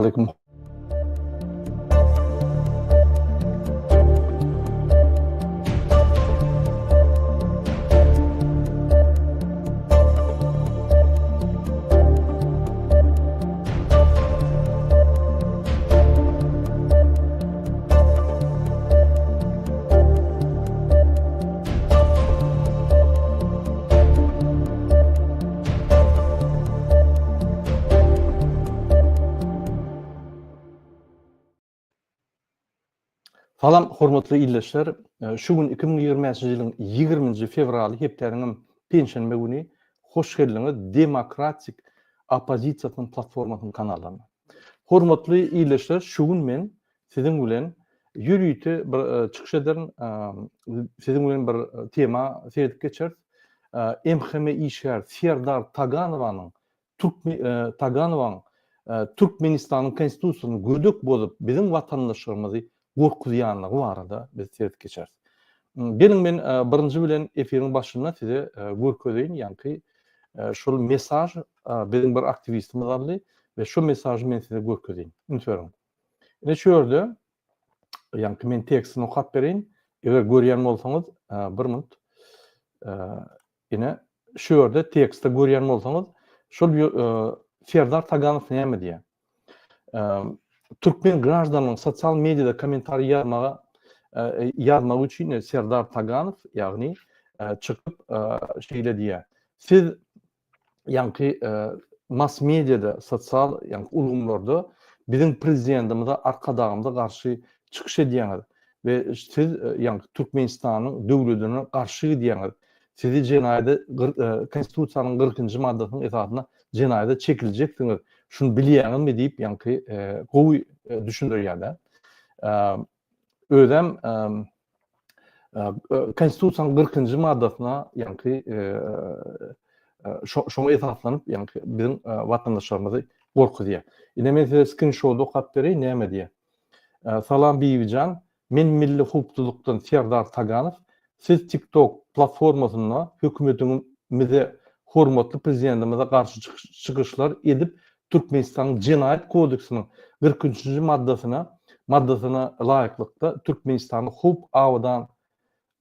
Aleýkum. Salam hormatly ildeşler. Şu gün 2025-nji ýylyň 20-nji fewraly hepdäniň penşenbe güni. Hoş geldiňiz Demokratik oppozisiýasynyň platformasynyň kanalyna. Hormatly ildeşler, şu gün men siziň bilen ýörite bir çykyş ederin. Siziň bilen bir tema seredip geçeris. MHM işgäri Serdar Taganowanyň Taganowaň Türkmenistanyň Konstitusiýasyny gödek bozup, biziň watandaşlarymyzy gorkuzýanlygy barada biz seredip geçeris. Geliň men birinji bilen efiriň başynda size görkezeýin, ýaňky şol mesaj biziň bir aktiwistimiz aldy we şo mesajy men size görkezeýin. Üns beriň. Ine şu ýerde ýaňky men tekstini okap bereýin. Eger görýän bolsaňyz, bir minut. Ine şu ýerde tekstde görýän bolsaňyz, şol Serdar Taganow näme diýýär? Türkmen graždanynyň sosial mediada kommentariý ýazmaga ýazmagy üçin Serdar Taganow, ýagny çykyp şeýle diýýär. Siz ýaňky mass mediada, sosial ýaňky ulgamlarda biziň prezidentimize, Arkadagymyza garşy çykyş edýäňiz we siz ýaňky Türkmenistanyň döwledine garşy gidýäňiz. Sizi jenaýada Konstitusiýanyň 40-njy maddasynyň esasynda jenaýada çekiljeksiňiz. Şuny bilýäňizmi diýip ýaňky gowy düşündirýär-de. Özem Konstitusiýanyň 40-njy maddasyna ýaňky şoňa esaslanyp ýaňky biziň watandaşlarymyzy gorkuzýar. Ine men size skrinşot okap bereýin näme diýýär. Salam Bibijan, men Milli howpsuzlykdan Serdar Taganow. Siz TikTok platformasynda hökümetimize, hormatly prezidentimize garşy çykyşlar edip Türkmenistanyň Jenaýat kodeksiniň 43-nji maddasyna maddasyna laýyklykda Türkmenistany howp abadan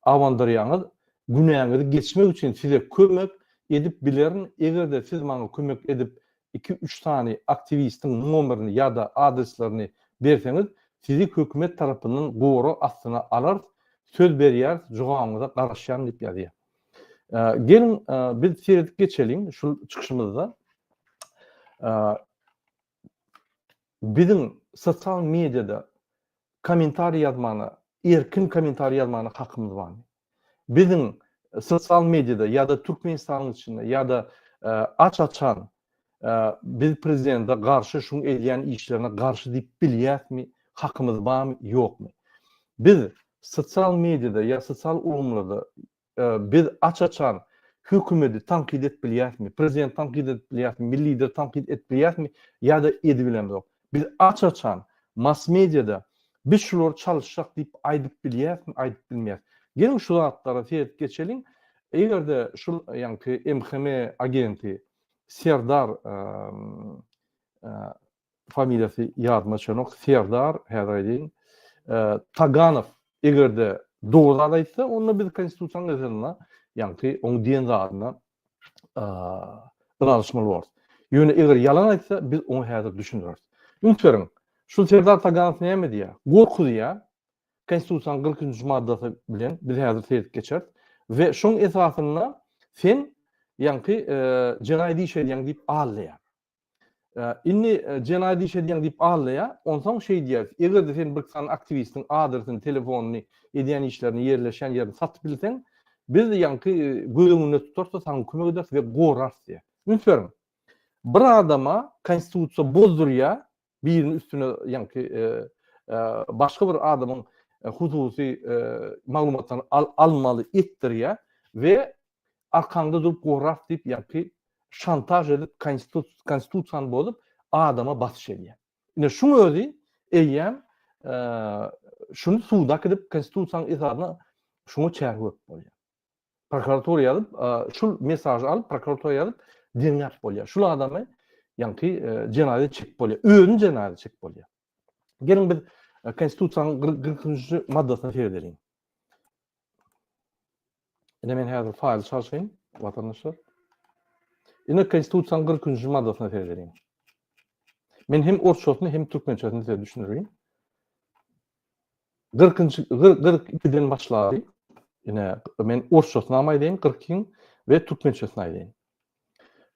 abandyrýaňyz, günäňizi geçmek üçin size kömek edip bilerin, eger-de siz maňa kömek edip iki-üç sany aktiwistiň nomerini ýa-da adreslerini berseňiz, sizi hökümet tarapyndan gorag astyna alarys, söz berýäris, jogabyňyza garaşýan diýip ýazýar. Geliň, biz seredip geçeliň şul çykyşymyzda. Biziň sosial mediada kommentariý ýazmana, erkin kommentariý ýazmana hakymyz barmy? Biziň sosial mediada ýa-da Türkmenistanyň içinde ýa-da aç-açan biz prezidente garşy şuň edýän işlerine garşy diýip bilýäsmi, hakymyz barmy, ýokmy? Biz sosial mediada ýa sosial ulgamlarda Biz aç-açan hökümeti tankyt edip bilýäsmi, prezidenti tankyt edip bilýäsmi, milli lideri tankyt edip bilýäsmi ýa-da edibilemzok. Biz aç-açan mass mediada biz şulary çalyşjak diýip aýdyp bilýäsmi, aýdyp bilmeýäs. Geliň şu zatlara seredip geçeliň. Eger-de şul ýaňky MHM agenti Serdar familiýasy ýadyma düşenok, Serdar, häzir aýdaýyn, Taganow eger-de dogry zat aýtsa, onda biz konstitusiýanyň esasynda, ýaňky oň diýen zadyna ylalaşmaly bolarys. Ýöne eger ýalan aýtsa, biz oňa häzir düşündireris. Üns beriň, şu Serdar Taganow näme diýýär? Gorkuzýar, Konstitusiýanyň 43-nji maddasy bilen biz häzir seredip geçeris we şoň esasynda sen ýaňky jenaýat iş edýäň diýip aldaýar. Indi jenaýat iş edýäň diýip aldaýar. Onsoň şeý diýýär, eger-de sen bir sany aktiwistiň adresini, telefonyny, edýän işlerini, ýerleşýän ýerini satyp bilseň, biz ýaňky göz öňünde tutarys-da, saňa kömek ederis we gorarys diýýär. Üns beriň. Bir adama konstitusiýa bozdurýar, biriniň üstüne ýaňky başga bir adamyň hususy maglumatlaryny almaly etdirýär we arkaňda durup gorarys diýip ýaňky şantaž edip konstitusiýany bozup adama basyş edýär. Ine şuň özi eýýäm şuny suda äkidip konstitusiýanyň esasynda şuňa çäre görüp bolýar. Prokuratura ýazyp, şul mesažy alyp prokuratura ýazyp derňäp bolýar. Şul adamy. Ýaňky jenaýat çekip bolýar. Özüni jenaýat çekip bolýar. Geliň biz Konstitusiýanyň 43-nji maddasyna seredeliň. Ine men häzir faýly çalşaýyn, watandaşlar. Ine Konstitusiýanyň 43-nji maddasyna seredeliň. Men hem orsçasyny hem türkmençesini size düşündireýin. 40-njy 42-den başlady. Ine men orsçasyny hem aýdaýyn, 42-iň we türkmençesini aýdaýyn.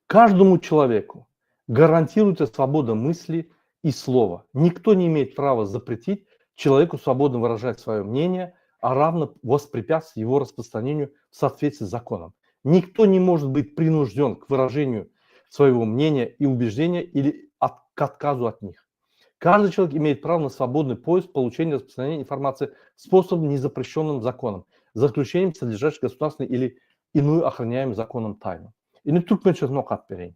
Каждому человеку гарантируется свобода мысли и слова. Никто не имеет права запретить человеку свободно выражать свое мнение, а равно воспрепятствовать его распространению в соответствии с законом. Никто не может быть принужден к выражению своего мнения и убеждения или от, к отказу от них. Каждый человек имеет право на свободный поиск, получение и распространение информации способом, не запрещенным законом, за исключением содержащих государственной или иную охраняемую законом тайну. Indi türkmençesini okap bereýin.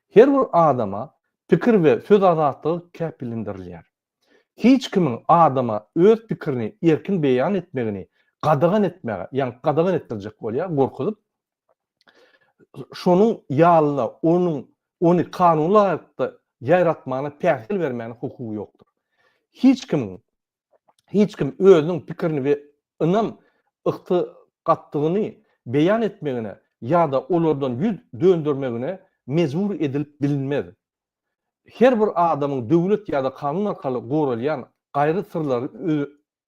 Her bir adama pikir we söz azatlygy kepillendirilýär. Hiç kimiň adama öz pikirini erkin beýan etmegini gadagan etmäge, ýagny gadagan etdirjek bolýar, gorkuzyp, şonuň ýalyna onuň ony kanuna laýyklykda ýaýratmagyna päsgel bermäne hukugy ýokdur. Hiç kimiň hiç kim özüniň pikirini we ynam ygtykatdygyny beýan etmegine ýa-da olardan ýüz döndermegine mejbur edilip bilinmez. Her bir adamyň döwlet ýa-da kanun arkaly goralýan gaýry syrlary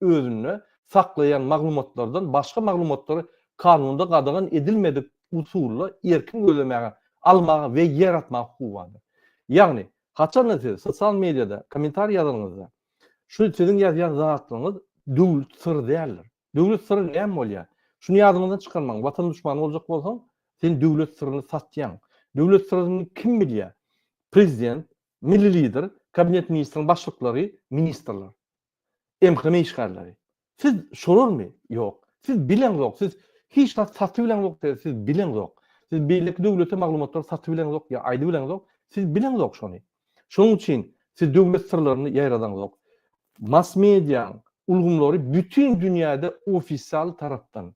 özünde saklaýan maglumatlardan başga maglumatlary kanunda gadagan edilmedik usulda erkin gözlemäge, almaga we ýaratmaga hukugy bardyr. Ýagny, haçanda siz sosial mediada kommentariý ýazanyňyzda, şu siziň ýazýan zatlaryňyz döwlet syry däldir. Döwlet syry näme bolýar? Şuny ýadyňyzdan çykarmaň, watan duşmany boljak bolsaň, sen döwlet syryny satýaň. Döwlet syryny kim bilýär? Prezident, milli lider, kabinet ministriň başlyklary, ministrler. MHM işgärleri. Siz şolarmy? Ýok. Siz bileňzok. Siz hiç zat satyp bileňzok, siz bileňzok. Siz beýleki döwlete maglumatlary satyp bileňzok ýa aýdyp bileňzok. Siz bileňzok şony. Şonuň üçin siz döwlet syrlaryny ýaýradaňzok. Mass mediaň ulgamlary bütin dünýäde ofisial tarapdan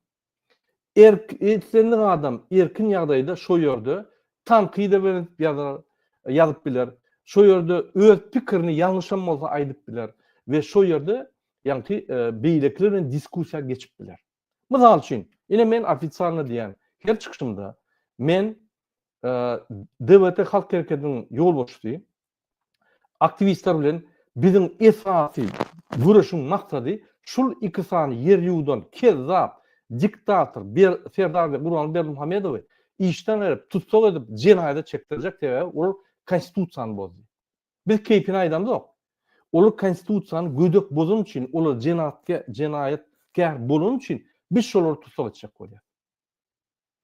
Erk, islendik adam erkin ýagdaýda şo ýerde tankyda berip ýazar, ýazyp biler. Şo ýerde öz pikirini ýalňyşam bolsa aýdyp biler we şo ýerde ýaňky beýlekiler bilen diskussiýa geçip biler. Mysal üçin, ine men ofitsialno diýýän her çykyşymda men DWT halk hereketiniň ýolbaşçysy Aktiwistler bilen biziň esasy göreşiň maksady şul iki sany ýer ýuwdan kezzap diktator Ber Serdar we Gurbanguly Berdimuhamedowy işden aýryp tussag edip jenaýata çekdirjek sebäbi olar konstitusiýany bozdy. Biz keýpine aýdamzok. Olar konstitusiýany gödek bozany üçin olar jenatkä jenaýatkär bolany üçin biz şolary tussag etjek bolýas.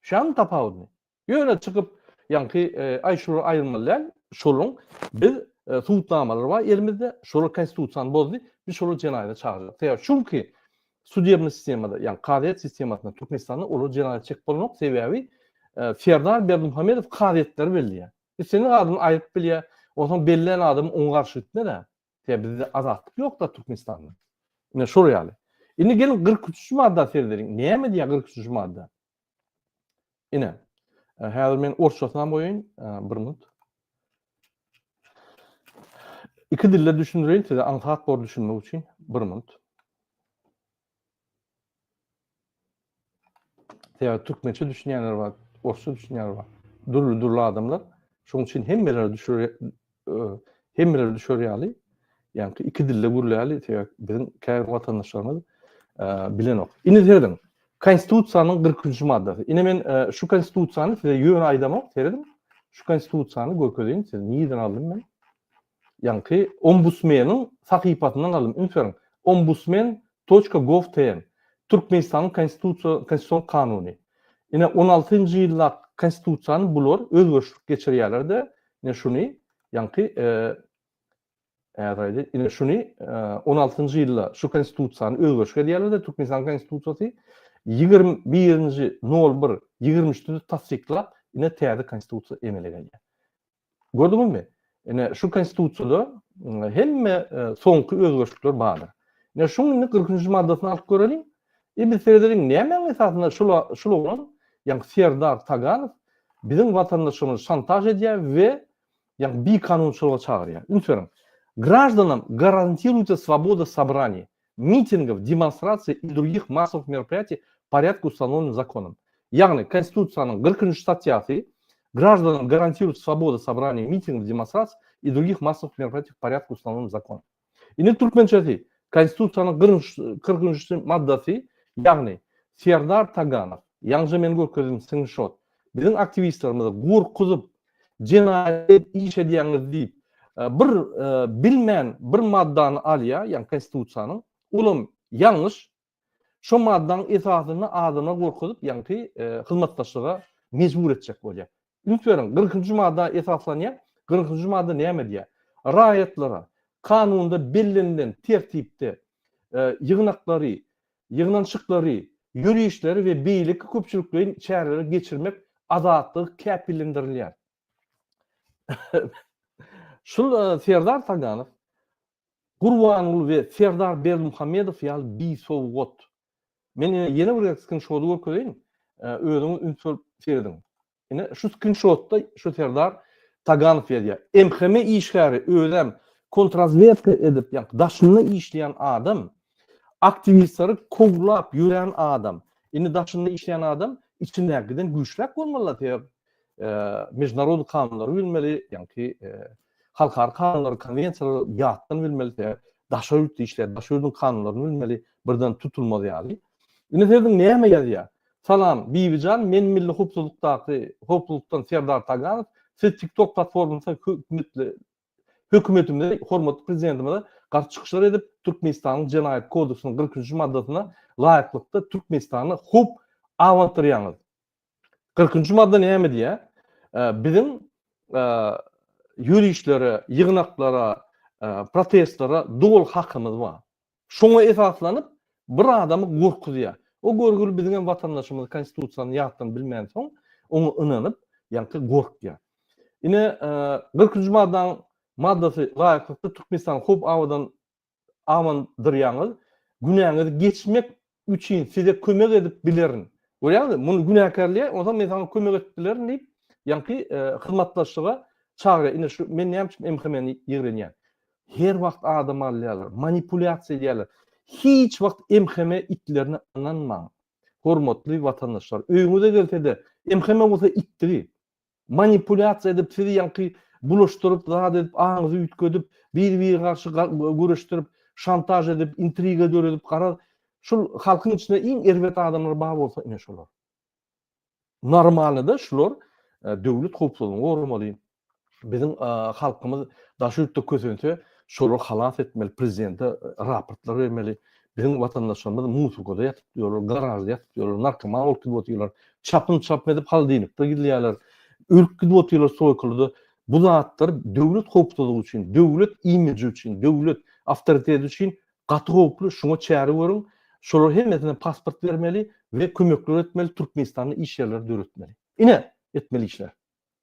Şäniň tapawudyny. Ýöne çykyp ýaňky aý şulary aýyrmaly däl, şolaryň biz subutnamalary bar elimizde, şolar konstitusiýany bozdy, biz şolary jenaýata çagyrjak. Sebäbi çünki sudebnyý sistemada, ýagny kazyýet sistemasynda Türkmenistanda olary jenaýata çekip bolanok, sebäbi Serdar Berdimuhamedow kazyýetleri belleýär. Islendik adamy aýryp bilýär, onsoň bellän adam oňa garşy gitmez-ä. Sebäbi bizde azatlyk ýok-da Türkmenistanda. Ine şol ýaly. Indi geliň 43-nji madda seredeliň. Näme diýýär 43-nji madda? Ine. Häzir men orsçasyny hem goýaýyn. Bir minut. Iki dilde düşündireýin size aňsat bor düşünmek üçin. Bir minut. Sebäbi türkmençe düşünýänler bar, orsça düşünýänler bar. Dürli-dürli adamlar. Şonuň üçin hemmelere düşür hemmelere düşer ýaly, ýagny iki dilde gürläli, sebäbi biziň käbir watandaşlarymyz bilenok. Indi serediň. Konstitusiýanyň 43-nji maddasy. Ine men şu konstitusiýany size ýöne aýdamok, serediň. Şu konstitusiýany görkezeýin size. Nireden aldym men? Ýaňky ombudsmeniň sahypasyndan aldym. Üns beriň. Ombudsmen toçka gov tn. Türkmenistanyň konstitusiýa konstitusion kanuny. Ine 16-njy ýylda konstitusiýany bular özgerişlik geçirýärler-de, ine şuny ýaňky häzir aýdaýyn, ine şuny 16-njy ýylda şu konstitusiýany özgerişlik edýärler-de, Türkmenistanyň konstitusiýasy 21-nji 01 23-de tassyklap, ine täze konstitusiýa emele gelýär. Gördüňizmi? Ine, şu konstitusiýada hemme soňky özgerişlikler bardyr. Ine, şuň indi 43-nji maddasyny alyp göreliň. E biz seredeliň, nämäň esasynda şul şul oglan, ýagny Serdar Taganow biziň watandaşymyzy şantaž edýär we. Ýagny bikanunçylyga çagyrýar. Üns beriň. Graždanam garantiruется swoboda sobraniý, mitingow, demonstrasiý i drugih massowych meropriýatiý w porýadku ustanovlennym zakonom. Ýagny Konstitusiýanyň 40-njy statýasy Graždanam garantiruется swoboda sobraniý, mitingow, demonstrasiý i drugih massowych meropriýatiý w porýadku ustanovlennym zakonom. Indi türkmençesi Konstitusiýanyň 40-njy maddasy, ýagny Serdar Taganow, ýaňja men görkezdim skrinşot, biziň aktiwistlerimizi gorkuzyp, jenaýat iş edýäňiz diýip, bir bilmän bir maddany alýar, ýagny Konstitusiýanyň, olam ýalňyş. Şo maddaň esasynda adamlary gorkuzyp, ýaňky hyzmatdaşlyga mejbur etjek bolýar. Üns beriň, kyrkynjy madda esaslanýar. Kyrkynjy madda näme diýýär? Raýatlara kanunda bellenilen tertipde ýygnaklary, ýygnanyşyklary, ýörişleri we beýleki köpçülikleýin çäreleri geçirmek azatlygy käpillendirilýär. Şul Serdar Taganow, Gurbanguly we Serdar Berdimuhamedow ýaly bisowgat. Men ine ýene bir gezek skrinşody görkezeýin, özüňiz üns berip serediň. Ine şu skrinşotda şu Serdar Taganow ýazýar. MHM işgäri özem kontrazwedka edip, ýagny daşynda işleýän adam, aktiwistleri kowlap ýören adam. Indi daşynda işleýän adam içindäkiden güýçräk bolmaly, sebäp mežnarod kanunlary bilmeli, ýagny halkara kanunlary, konwensiýalary ýatdan bilmeli, sebäp daşary ýurtda işleýär, daşary ýurduň kanunlaryny bilmeli, birden tutulmaz ýaly. Indi serediň näme ýazýar? Salam, Bibijan, men Milli howpsuzlykdaky howpsuzlykdan Serdar Taganow. Siz TikTok platformasynda hökümetli hökümetimize, hormatly prezidentimize garşy çykyşlar edip, Türkmenistanyň Jenaýat kodeksiniň 43-nji maddasyna laýyklykda Türkmenistana howp abandyrýaňyz. 40-njy madda näme diýýär? Biziň ýörişlere, ýygnaklara, protestlere doly hakymyz bar. Şoňa esaslanyp bir adamy gorkuzýar. O görgüli biziňem watandaşymyz konstitusiýany ýatdan bilmänsoň, oňa ynanyp, ýaňky gorkýar. Ine, 40-njy maddaň maddasy laýyklykda Türkmenistany howp abadan abandyrýaňyz, günäňizi geçmek üçin size kömek edip bilerin. Görýäňizmi? Muny günäkärleýär, onsoň men saňa kömek edip bilerin diýip, ýaňky hyzmatdaşlyga çagyrýar. Ine şu men näme üçin MHM-ni ýigrenýän. Her wagt adam alýarlar, manipulýasiýa edýärler. Hiç wagt MHM itlerine ynanmaň. Hormatly watandaşlar, öýüňize gelse-de, MHM bolsa itdigi. Manipulýasiýa edip, sizi ýaňky bulaşdyryp, zat edip, aňyňyzy üýtgedip, bir-biri garşy göreşdirip, şantaž edip, intriga döredip, garaz, şul halkyň içinde iň erbet adamlar bar bolsa ine şolar. Normalnyda şular döwlet howpsuzlygyny goramaly. Biziň halkymyz daşary ýurtda kösense, şolary halas etmeli, prezidente raportlar bermeli. Biziň watandaşlarymyz musurkada ýatyp ýörler, garažda ýatyp ýörler, narkoman bolup gidip otyrlar. Çapyn-çapyn edip holodilnikde gizleýärler. Ölüp gidip otyrlar stroýkalarda. Bu zatlar döwlet howpsuzlygy üçin, döwlet imiji üçin, döwlet awtoriteti üçin Gaty howply şuňa çäre görüň şolar hemmesine pasport bermeli we kömekler etmeli Türkmenistanda iş ýerleri döretmeli. Ine etmeli işler.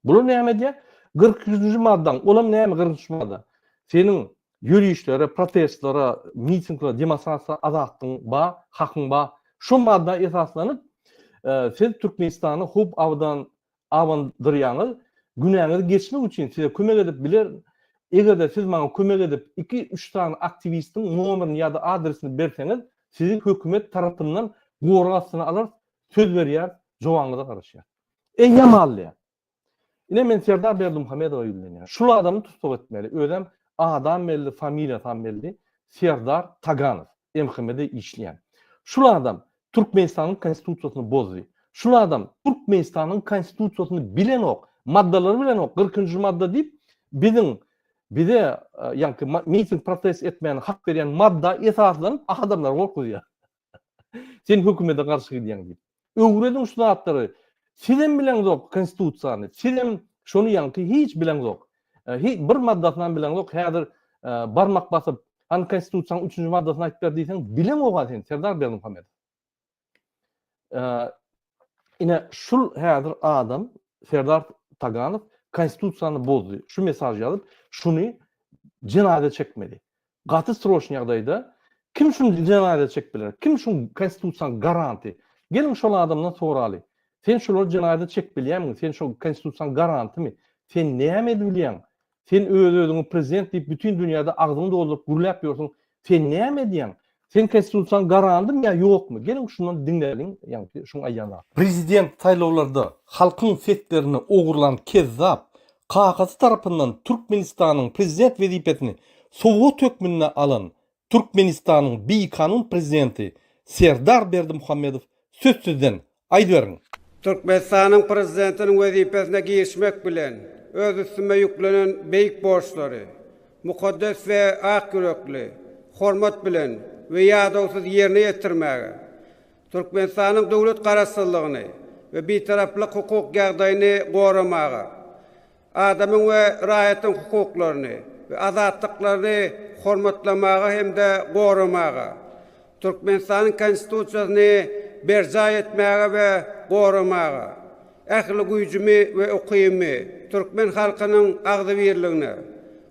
Bular näme edýär? 43-nji maddaň olam näme 43-nji madda? Seniň ýörişlere, protestlere, mitinglere, demonstrasiýa azatlygyň ba, hakyň ba. Şo madda esaslanyp siz Türkmenistana howp abadan abandyrýaňyz, günäňizi geçmek üçin size kömek edip bilerin. Eger-de siz maňa kömek edip, iki-üç sany aktiwistiň nomerini ýa-da adresini berseňiz, sizi hökümet tarapyndan gorag astyna alarys, söz berýäris, jogabyňyza garaşýarys. Eýýäm alýar. Ine men Serdar Berdimuhamedowa ýüzlenýän. Şul adamy tussag etmeli. Özem adam belli, familiýasam belli, Serdar Taganow, MHM-de işleýän. Şul adam Türkmenistanyň Konstitusiýasyny bozdy. Şul adam Türkmenistanyň Konstitusiýasyny bilenok, maddalary bilenok, 40-njy madda diýip, biziň bize ýaňky miting protest etmäne hak berýän madda esaslanyp adamlary gorkuzýar. Sen hökümete garşy gidýäň diýip. Öwrediň şu zatlary. Sizem bileňzok Konstitusiýany. Sizem şony ýaňky hiç bileňzok. Bir maddasynam bileňzok. Häzir barmak basyp Hany konstitusiýanyň üçünji maddasyny aýtyp ber diýseň, bileňoga sen, Serdar Berdimuhamedow. Ine şul häzir adam Serdar Taganow konstitusiýany bozdy. Şu mesaj ýazyp, şuny jenaýata çekmeli. Gaty sroçny ýagdaýda kim şuny jenaýata çekip biler? Kim şu konstitusiýanyň garanty? Geliň şol adamdan soraly. Sen şulary jenaýata çekip bilýärmiň? Sen şol konstitusiýanyň garantymy? Sen näme edip bilýäň? Sen öz-özüňi prezident diýip bütin dünýäde agzyňy dolduryp gürläp ýörsüň. Sen näme edýäň? Sen konstitusiýany garandymy ýa ýokmy? Geliň şundan diňläliň, ýaňky şuň aýdýan zatlary. Prezident saýlawlarda halkyň seslerini ogurlan kezzap, kakasy tarapyndan Türkmenistanyň prezident wezipesini sowgat hökmünde alan Türkmenistanyň bikanun prezidenti Serdar Berdimuhamedow söz sizden, aýdyberiň! Türkmenistanyň Prezidentiniň wezipesine girişmek bilen, öz üstüme ýüklenen beýik borçlary mukaddes we ak ýürekli, hormat bilen we ýadawsyz ýerine ýetirmäge, Türkmenistanyň döwlet Garaşsyzlygyny we Bitaraplyk hukuk ýagdaýyny goramaga, Adamyň we raýatyň hukuklaryny we azatlyklaryny hormatlamaga hem-de goramaga, Türkmenistanyň Konstitusiýasyny berjaý etmäge we goramaga, ähli güýjümi we ukybymy türkmen halkynyň agzybirligine,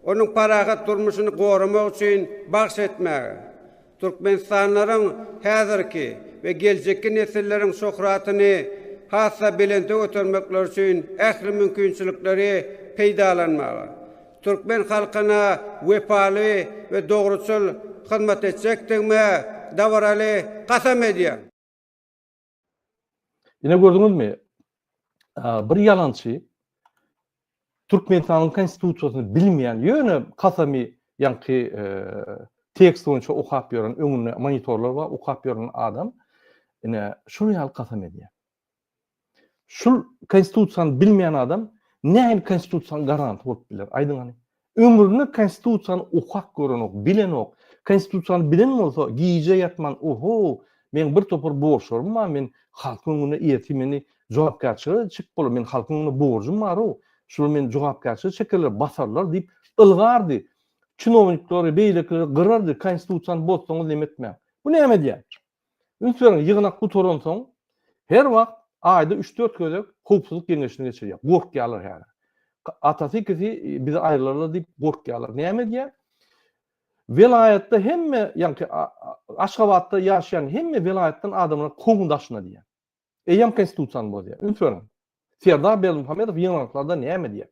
onuň parahat durmuşyny goramak üçin bagyş etmäge, Türkmenistanlylaryň häzirki we geljekki nesilleriň şöhratyny has-da belente götermekleri üçin ähli mümkinçilikleri peýdalanmaga, türkmen halkyna wepaly we dogruçyl hyzmat etjekdigime dabaraly kasam edýän. Ine gördüňizmi? Bir ýalançy Türkmenistanyň konstitusiýasyny bilmeýän, ýöne kasamy ýaňky tekst boýunça okap ýören, öňünde monitorlar bar, okap ýören adam ine şul ýaly kasam edýär. Şul konstitusiýany bilmeýän adam nähili konstitusiýanyň garanty bolup biler? Aýdyň hany. Ömründe konstitusiýany okap görenok, bilenok. Konstitusiýany bilen bolsa, gije ýatman, oho, meň bir topar borçlarym bar, men halkyň öňünde ertir meni jogapkärçilige çekip bolar, men halkyň öňünde borjum bar-ow, şular meni jogapkärçilige çekerler, basarlar diýip ylgardy. Çinownikleri, beýlekileri gyrardy, konstitusiýany bozsaňyz neme etmäň. Bu näme edýär? Üns beriň, ýygnak gutaransoň, her wagt aýda üç-dört gezek howpsuzlyk geňeşini geçirýär. Gorkýarlar häzir. Atasy ikisi bizi aýrylarlar diýip gorkýarlar. Näme edýär? Welaýatda hemme, ýaňky Aşgabatda ýaşaýan hemme welaýatdan adamlary kowuň daşyna diýýär. Eýýäm konstitusiýany bozýar. Üns beriň. Serdar Berdimuhamedow ýygnaklarda näme diýýär?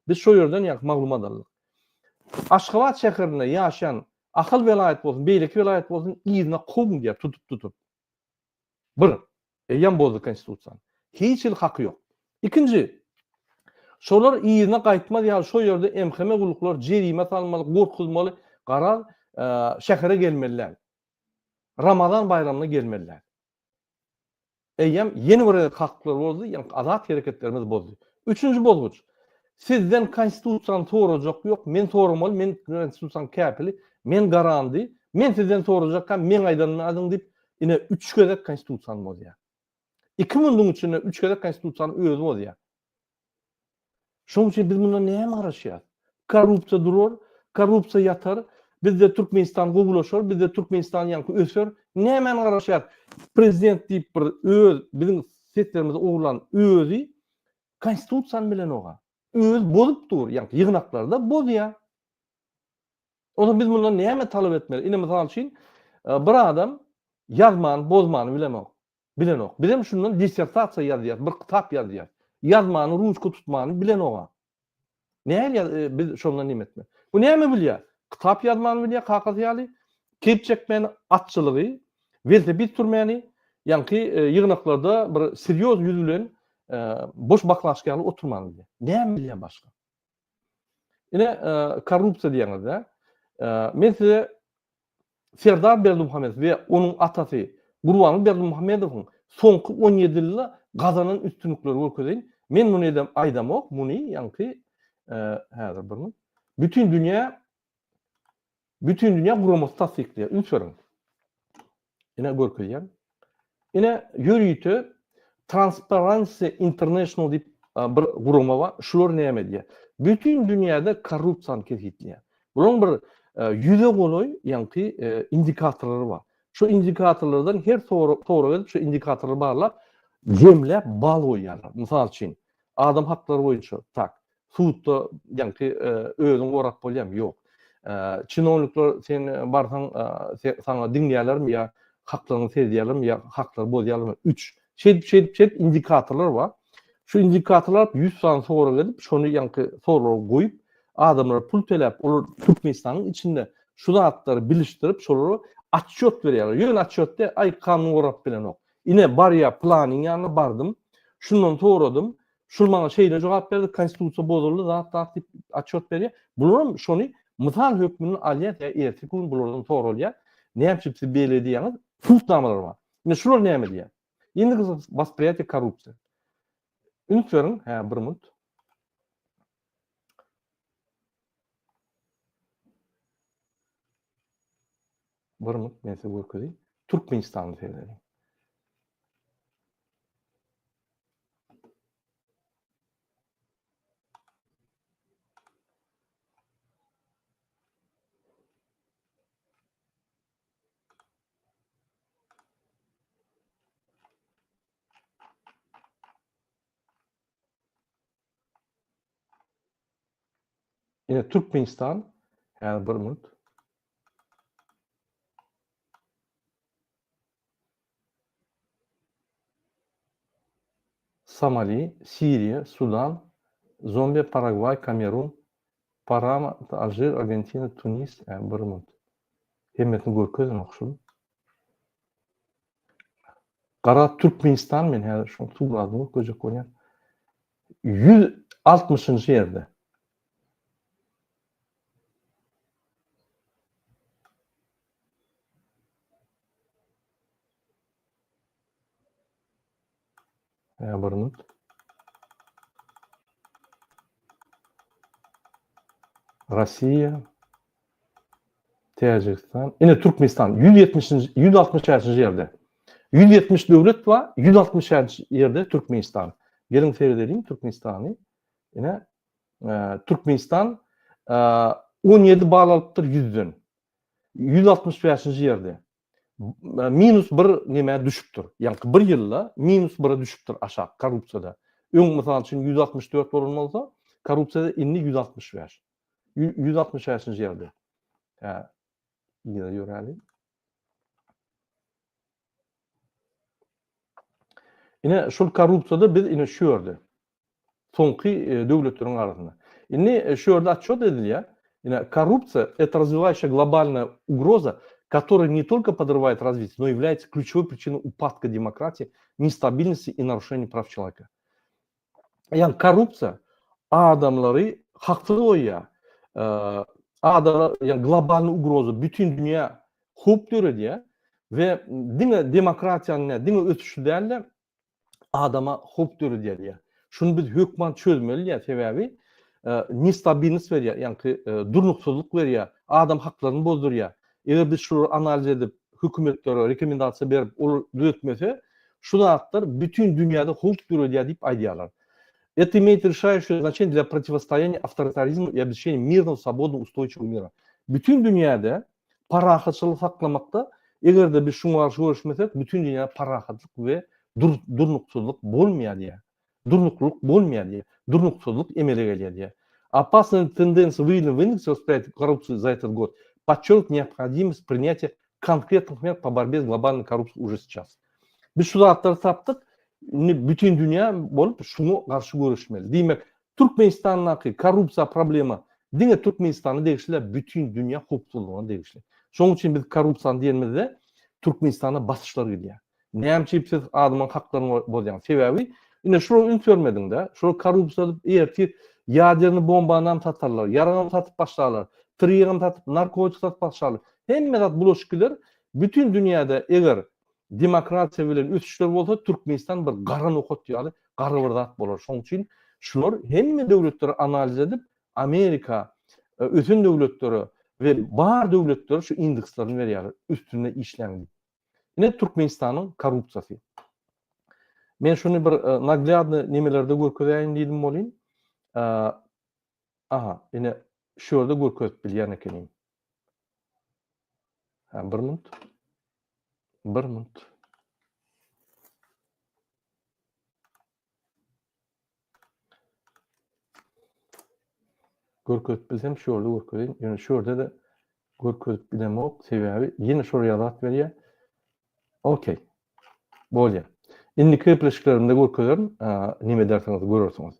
Biz şo ýerden ýaňky maglumat aldyk. Aşgabat şäherinde ýaşaýan Ahal welaýat bolsun, beýleki welaýat bolsun yzyna kowuň diýýär tutup-tutup. Bir, eýýäm bozdy konstitusiýany. Hiç hili haky ýok. Ikinji, şolar yzyna gaýtmaz ýaly şo ýerde MHM gulluklary jerime salmaly, gorkuzmaly, garaz, şähere gelmeli däl. Ramazan baýramyna gelmeli däl. Eýýäm ýene bir gezek haklary bozdy, ýagny azat hereketlerimizi bozdy. Üçünji bozguç. Sizden konstitusiýany sorajak ýok, men soramaly, men konstitusiýanyň käpili, men garandy, men sizden sorajakkam meň aýdanymy aýdyň diýip, ine üç gezek konstitusiýany bozýar. Iki munduň içinde üç gezek konstitusiýany özi bozýar. Şonuň üçin biz mundan näme garaşýas? Korrupsiýa durar, korrupsiýa ýatar, bizde Türkmenistan gowulaşar, bizde Türkmenistan ýaňky öser. Nämäni garaşýas? Prezident diýip bir öz biziň seslerimizi ogurlan özi konstitusiýany bilenok-a. Özi bozup dur, ýaňky ýygnaklarda bozýar. Onsoň biz mundan näme talap etmeli? Ine mysal üçin, bir adam ýazmany, bozmany bilenok. Bilenok. Bizem şundan dissertasiýa ýazýas, bir kitap ýazýas. Ýazmany, ruçka tutmany bilenok-a. Nähili ýaz, e, biz şondan neme etmeli? Bu näme bilýär? Kitap ýazmany bilýär kakasy ýaly, keýp çekmäni, atçylygy, welosiped sürmäni, ýaňky e, ýygnaklarda bir serýoz ýüz bilen e, boş baklaşka ýaly oturmany bilýär. Näme bilýär başga? Ine, e, korrupsiýa diýýäňiz-dä. E, men size Serdar Berdimuhamedow we onuň atasy Gurbanguly Berdimuhamedowyň soňky 17 ýylda gazanan üstünlikleri görkezeýin. Men muny edem aýdamok, muny ýaňky e, häzir bir minut. Bütin dünýä Bütin dünýä guramasy tassyklaýar. Üns beriň. Ine görkezýän. Ine ýörite Transparency International diýip bir gurama bar. Şular näme edýär? Bütin dünýäde korrupsiýany kesgitleýär. Bularyň bir ýüze golaý ýaňky indikatorlary bar. Şu indikatorlardan her sorag edip, şu indikatorlary barlap, jemläp bal goýýarlar. Mysal üçin, adam haklary boýunça tak, Sudda ýaňky özüňi gorap bolýarmy? Ýok. Çinownikler sen barsaň saňa diňleýärlermi ýa haklaryňy sezýärlermi ýa haklary bozýarlarmy? Üç. Şeýdip, şeýdip, şeýdip indikatorlar bar. Şu indikatorlar 100 sany sorag edip, şony ýaňky soraglary goýup, Adamlara pul töläp, olar Türkmenistanyň içinde şu zatlary bilişdirip, şolara otçýot berýärler. Ýöne otçýot däl, aý kanun gorap bilenok. Ine barýa pylanyň ýanyna bardym, şundan soradym, şul maňa şeýle jogap berdi, konstitusiýa bozuldy, zat zat diýip otçýot berýär. Bularam şony mysal hökmünde alýar, ýa erteki gün bulardan soralýar. Näme üçin siz beýle edýäňiz? Subutnamalar bar. Ine şular näme diýýär? Indeks wospriýatiýa korrupsiýa. Üns beriň, hä bir minut. Bir minut men size görkezeyim. Türkmenistany seredeliň. Ine Türkmenistan, häzir bir minut. Somali, Siriýa, Sudan, Zombiýa, Paragwaý, Kamerun, Parama, Alžir, Argentina, Tunis, hä, bir minut. Hemmesini görkezenok şul. Gara Türkmenistan men häzir şoň suratyny görkezjek bolýan. 160-njy ýerde. Hä, bir minut. Russiýa, Täjigistan, ine Türkmenistan 170-nji, 165-nji ýerde. 170 döwlet bar, 165-nji ýerde Türkmenistan. Geliň seredeliň Türkmenistany. Ine, e, Türkmenistan 17 e, bal alypdyr 100-den. 165-nji ýerde. Minus bir nämä düşüpdir. Ýagny bir ýylda minus bire düşüpdir aşak korrupsiýada. Öň mysal üçin 164 bolan bolsa, korrupsiýada indi 165. 165-nji ýerde. Hä. Ýene ýöräli. Ine şul korrupsiýada biz ine şu ýerde. Soňky e, döwletleriň arasynda. Indi e, şu ýerde otçet edilýär. Ine korrupsiýa это развивающая глобальная угроза, которая не только подрывает развитие, но и является ключевой причиной упадка демократии, нестабильности и нарушения прав человека. Ýagny korrupsiýa adamlary haksyz goýýar. Adamlar, ýagny globalny ugroza bütin dünýä howp döredýär we diňe demokratiýany däl, diňe ösüşi däl-de, adama howp döredýär diýýär. Şuny biz hökman çözmeli diýýär, sebäbi nestabilnost berýär, ýagny durnuksyzlyk berýär, adam haklaryny bozdurýar. Eger biz şulary analiz edip, hökümetlere rekomendasiýa berip, olar düzetmese, şu zatlar bütin dünýäde howp döredýär diýip aýdýarlar. Это имеет решающее значение для противостояния авторитаризму и обеспечения мирного, свободного, устойчивого мира. Bütin dünýäde parahatçylygy saklamakda, eger-de biz şuňa garşy göreşmesek, bütin dünýäde parahatlyk we durnuksyzlyk bolmaýar diýýär. Durnuklylyk bolmaýar diýýär. Durnuksyzlyk emele gelýär diýýär. Опасные тенденции выявлены в индексе восприятия коррупции за этот год подчеркивают необходимость принятия konkretnych mer по борьбе с глобальной korrupsiýa уже сейчас. Biz şu zatlary tapdyk, indi bütin dünýä bolup şuňa garşy göreşmeli. Diýmek, Türkmenistandaky korrupsiýa problema diňe Türkmenistana degişli däl, bütin dünýä howpsuzlygyna degişli. Şonuň üçin biz korrupsiýany diýenimizde Türkmenistana basyşlar gidýär. Näme üçin siz adamyň haklaryny bozýaňyz? Sebäbi ine şulara üns bermediňdä, şular korrupsiýa edip ertir ýaderny bombanam satarlar, ýaragam satyp başlarlar, tirýegem satyp, narkotik satyp başlarlar. Hemme zat bulaşyp gider. Bütin dünýäde eger demokratiýa bilen ösüşler bolsa Türkmenistan bir gara nokat ýaly gara bir zat bolar. Şonuň üçin şular hemme döwletleri analiz edip Amerika ösen döwletlere we bar döwletlere şu indekslerini berýärler üstünde işläň diýip. Ine Türkmenistanyň korrupsiýasy. Men şuny bir naglýadny nemelerde görkezäýin diýdim welin, aha, ine şu ýerde görkezip bilýän ekenim. Ha, bir minut. Bir minut. Görkezip bilsem şu ýerde görkezeýin. Ýöne şu ýerde-de görkezip bilemok. Sebäbi ýene şol ýaly zat berýär. Okey. Bolýar. Indiki gepleşiklerimde görkezerin. Nime edersiňiz görersiňiz.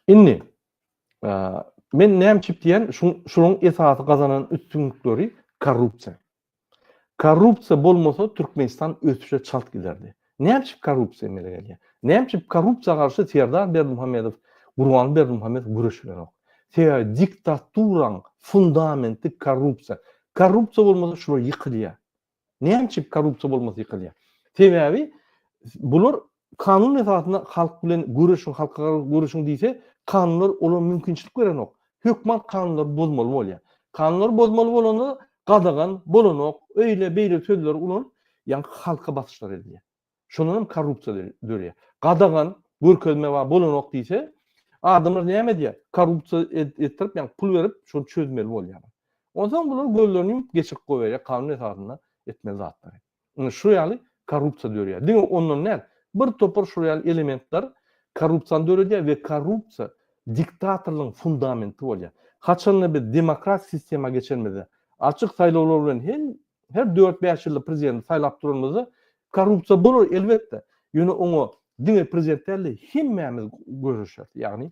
Indi. Men näme üçin diýen, şunuň esasy gazanan üstünlikleri korrupsiýa. Korrupsiýa bolmasa Türkmenistan ösüşe çalt giderdi. Näme üçin korrupsiýa emele gelýär? Näme üçin korrupsiýa garşy Serdar Berdimuhamedow, Gurbanguly Berdimuhamedow göreş bilenok? Sebäbi diktaturaň fundamenti korrupsiýa. Korrupsiýa bolmasa şular ýykylýar. Näme üçin korrupsiýa bolmasa ýykylýar? Sebäbi bular kanun esasynda halk bilen göreşiň, halka garşy göreşiň diýse, kanunlar olara mümkinçilik berenok. Hökman kanunlary bozmaly bolýar. Kanunlary bozmaly bolanda gadagan, bolanok, öýle, beýle sözleri ulanyp, ýaňky halka basyşlar edilýär. Şondan hem korrupsiýa döreýär. Gadagan, görkezme bar, bolanok diýse, adamlar näme edýär? Korrupsiýa etdirip, ýagny pul berip, şony çözmeli bolýarlar. Onsoň bular gözlerini ýumup geçirip goýberýär kanun esasynda etmeli zatlary. Indi şu ýaly korrupsiýa döreýär. Diňe ondan däl, bir topar şul ýaly elementler korrupsiýany döredýär we korrupsiýa diktatorlygyň fundamenti bolýar. Haçanda biz demokratik sistema geçenimizde, açyk saýlawlar bilen hem her dört-bäş ýylda prezidenti saýlap duranymyzda korrupsiýa bolar elbetde. Ýöne oňa diňe prezident däl-de hemmämiz göreşeris. Ýagny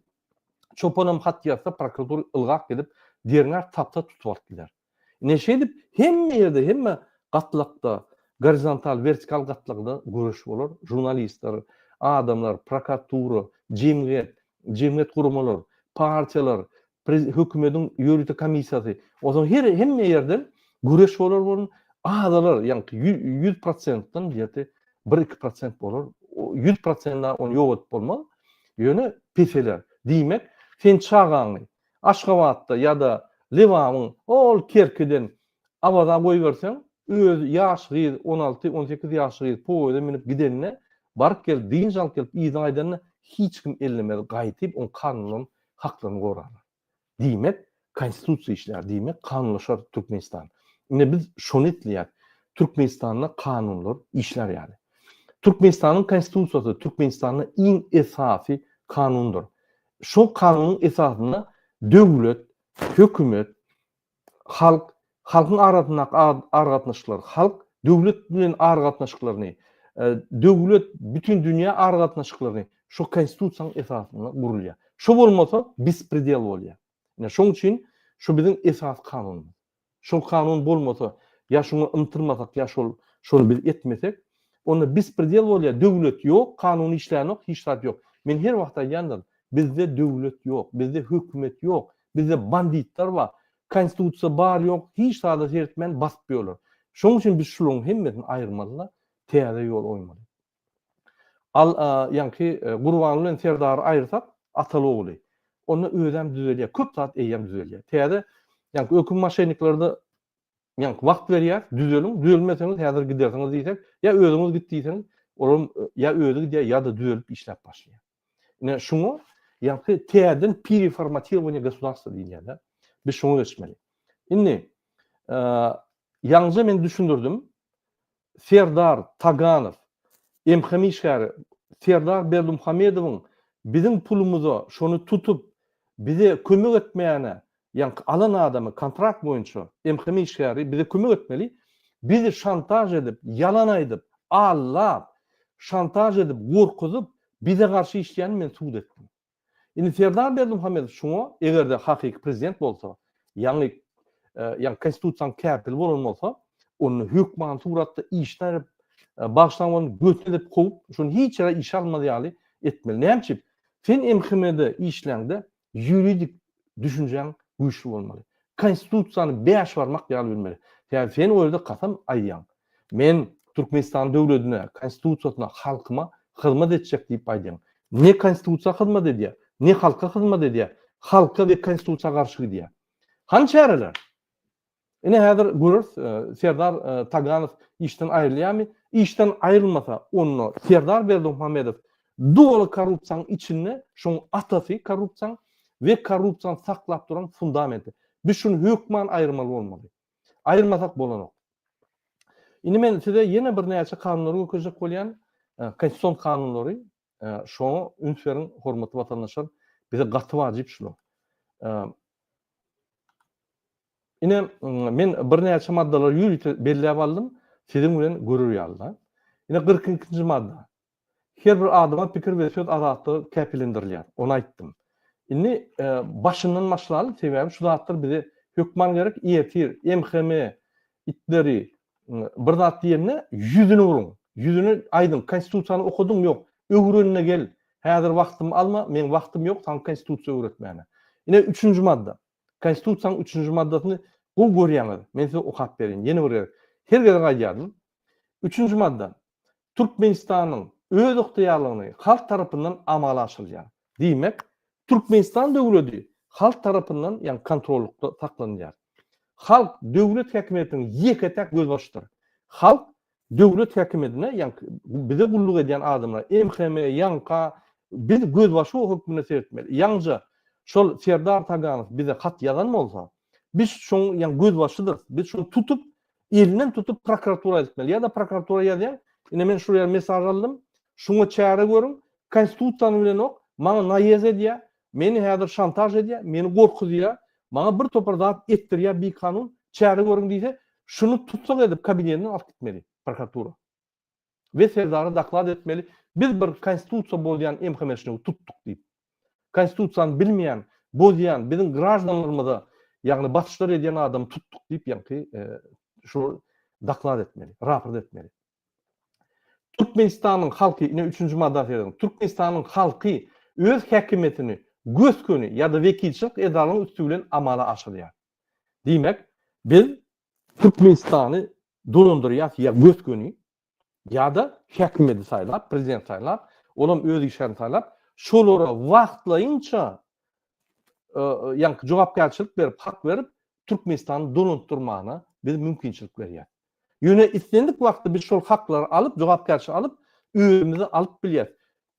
çopanam hat ýazsa prokuratura ylgap gelip derňäp tapsa tutup alyp gider. Ine şeýdip hemme ýerde hemme gatlakda gorizontal wertikal gatlakda göreş bolar. Žurnalistler, adamlar, prokuratura, jemgyýet, jemgyýet guramalar, partiýalar, hökümediň ýörite komissiýasy. Onsoň her hemme ýerden göreş bolar bolun azalar, ýaňky 100 prosentden ýerde 1-2 prosent bolar. 100 prosentden ony ýok edip bolmaz. Ýöne peseler. Diýmek, sen çagaňy Aşgabatda ýa-da Lebabyň ol Kerkiden Awaza goýberseň, özi ýaş gyz, on alty, on sekiz ýaşly gyz poýeza münüp gidende, baryp gelip, dynç alyp gelip, yzyna gaýdanda hiç kim ellemez, gaýtyp oň kanundan haklaryny gorarlar. Diýmek, Konstitusiýa işlär, diýmek, kanunlaşar Türkmenistan. Ine biz şony isleýäs. Türkmenistanda kanunlar işlär ýaly. Türkmenistanyň Konstitusiýasy Türkmenistanda iň esasy kanundyr. Şol kanunyň esasynda döwlet, hökümet, halk, halkyň arasyndaky aragatnaşyklar, halk döwlet bilen aragatnaşyklaryny, döwlet bütin dünýä aragatnaşyklaryny şo konstitusiýanyň esasynda gurulýar. Şo bolmasa bespredel bolýar. Ine şoň üçin şu biziň esasy kanunymyz. Şol kanun bolmasa, ýa şuňa ymtylmasak, ýa şol şony biz etmesek, onda bespredel bolýar, döwlet ýok, kanun işlänok, hiç zat ýok. Men her wagt aýdýandyryn, bizde döwlet ýok, bizde hökümet ýok, bizde banditler bar, konstitusiýa bar ýok, hiç zada seretmän basyp ýörler. Şonuň üçin biz şularyň hemmesini aýyrmaly-da, täze ýol goýmaly. Al, ýaňky Gurbanguly bilen Serdary aýyrsak, ataly-ogly, onda özem düzelýär, köp zat eýýäm düzelýär. Täze, ýaňky öküm moşenniklerde ýaňky wagt berýär, düzeliň, düzelmeseňiz häzir gidersiňiz diýsek, ýa özüňiz git diýseň, olam ýa özi gidýär, ýa-da düzelip işläp başlaýar. Ine şuňa ýaňky täzeden pereformatirowaniýe gosudarstwa diýilýär-de. Biz şuňa geçmeli. Indi, ýaňyja men düşündirdim, Serdar Taganow, MHM işgäri Serdar Berdimuhamedowyň biziň pulumyza şony tutup, bize kömek etmäne, ýaňky alan adamy kontrakt boýunça MHM işgäri bize kömek etmeli, bizi şantaž edip, ýalan aýdyp, aldap, şantaž edip, gorkuzyp, bize garşy işleýäni men sud etdim. Indi Serdar Berdimuhamedow şuňa eger-de hakyky prezident bolsa, ýaňy ýaňy konstitusiýanyň käpili bolan bolsa, onda hökmany suratda işden aýryp, bagyşlaň ony göt edip kowup, şony hiç ýere işe almaz ýaly etmeli. Näme üçin? Sen MHM-de işläňde ýuridik düşünjäň güýçli bolmaly. Konstitusiýany bäş barmak ýaly bilmeli. Sebäbi sen o ýerde kasam aýdýaň. Men Türkmenistan döwledine, Konstitusiýasyna, halkyma hyzmat etjek diýip aýdýaň. Ne Konstitusiýa hyzmat edýär, ne halka hyzmat edýär. Halka we Konstitusiýa garşy gidýär. Hany çäreler? Ine häzir göreris, Serdar Taganow işden aýrylýarmy? Işden aýrylmasa, onda Serdar Berdimuhamedow doly korrupsiýanyň içinde, şoň atasy korrupsiýaň we korrupsiýany saklap duran fundamenti. Biz şuny hökman aýyrmaly bolmaly. Aýyrmasak bolanok. Indi men size ýene birnäçe kanunlary görkezjek bolýan, konstitusion kanunlary. Şoňa üns beriň, hormatly watandaşlar. Bize gaty wajyp şular. Ine, men birnäçe maddalary ýörite belläp aldym, siziň bilen görer ýaly-da. Ine, 42-nji madda. Her bir adama pikir we söz azatlygy kepillendirilýär. Ony aýtdym. Indi başyndan başlaly, sebäbi şu zatlar bize hökman gerek. Ertir MHM itleri bir zat diýende ýüzüni uruň. Ýüzüne aýdyň, konstitusiýany okadyň ýok. Öwrenine gel. Häzir wagtymy alma, meň wagtym ýok saňa konstitusiýa öwretmäne. Ine üçünji madda. Konstitusiýanyň üçünji maddasyny gowy görýäňiz. Men size okap bereýin ýene bir gezek. Her gezek aýdýardym. Üçünji madda. Türkmenistanyň özygtyýarlygyny halk tarapyndan amala aşyrylýar. Diýmek, Türkmenistan döwledi halk tarapyndan, ýagny kontrollykda saklanylýar. Halk döwlet häkimiýetiniň ýeke-täk gözbaşydyr. Halk döwlet häkimiýetine, ýagny bize gulluk edýän adamlara, MHM, ýaňka, biz gözbaşy hökmünde seretmeli. Ýaňja şol Serdar Taganow bize hat ýazan bolsa, biz şoň ýagny gözbaşydyrys. Biz şony tutup, elinden tutup prokuratura eltmeli. Ýa-da prokuratura ýazýaň, ine men şul ýaly mesaj aldym, şuňa çäre görüň, konstitusiýany bilenok, maňa naýez edýär, meni häzir şantaž edýär, meni gorkuzýar, maňa bir topar zat etdirýär bikanun, çäre görüň diýse, şuny tussag edip kabinetinden alyp gitmeli prokuratura. We Serdara doklad etmeli, biz bir konstitusiýa bozýan MHM-şnigi tutduk diýip. Konstitusiýany bilmeýän, bozýan, biziň graždanlarymyza, ýagny basyşlar edýän adamy tutduk diýip ýaňky şu doklad etmeli, raport etmeli. Türkmenistanyň halky, ine üçünji madda serediň, Türkmenistanyň halky öz häkimiýetini gös-göni ýa-da wekilçilik edaralaryň üsti bilen amala aşyrýar. Diýmek, biz Türkmenistany dolandyrýas ýa gös-göni ýa-da häkimiýeti saýlap, prezident saýlap, olam öz işgärini saýlap, şolara wagtlaýynça ýaňky jogapkärçilik berip, hak berip, Türkmenistany dolandyrmana biz mümkinçilik berýäs. Ýöne islendik wagtda biz şol haklary alyp, jogapkärçilik alyp, özümize alyp bilýäs.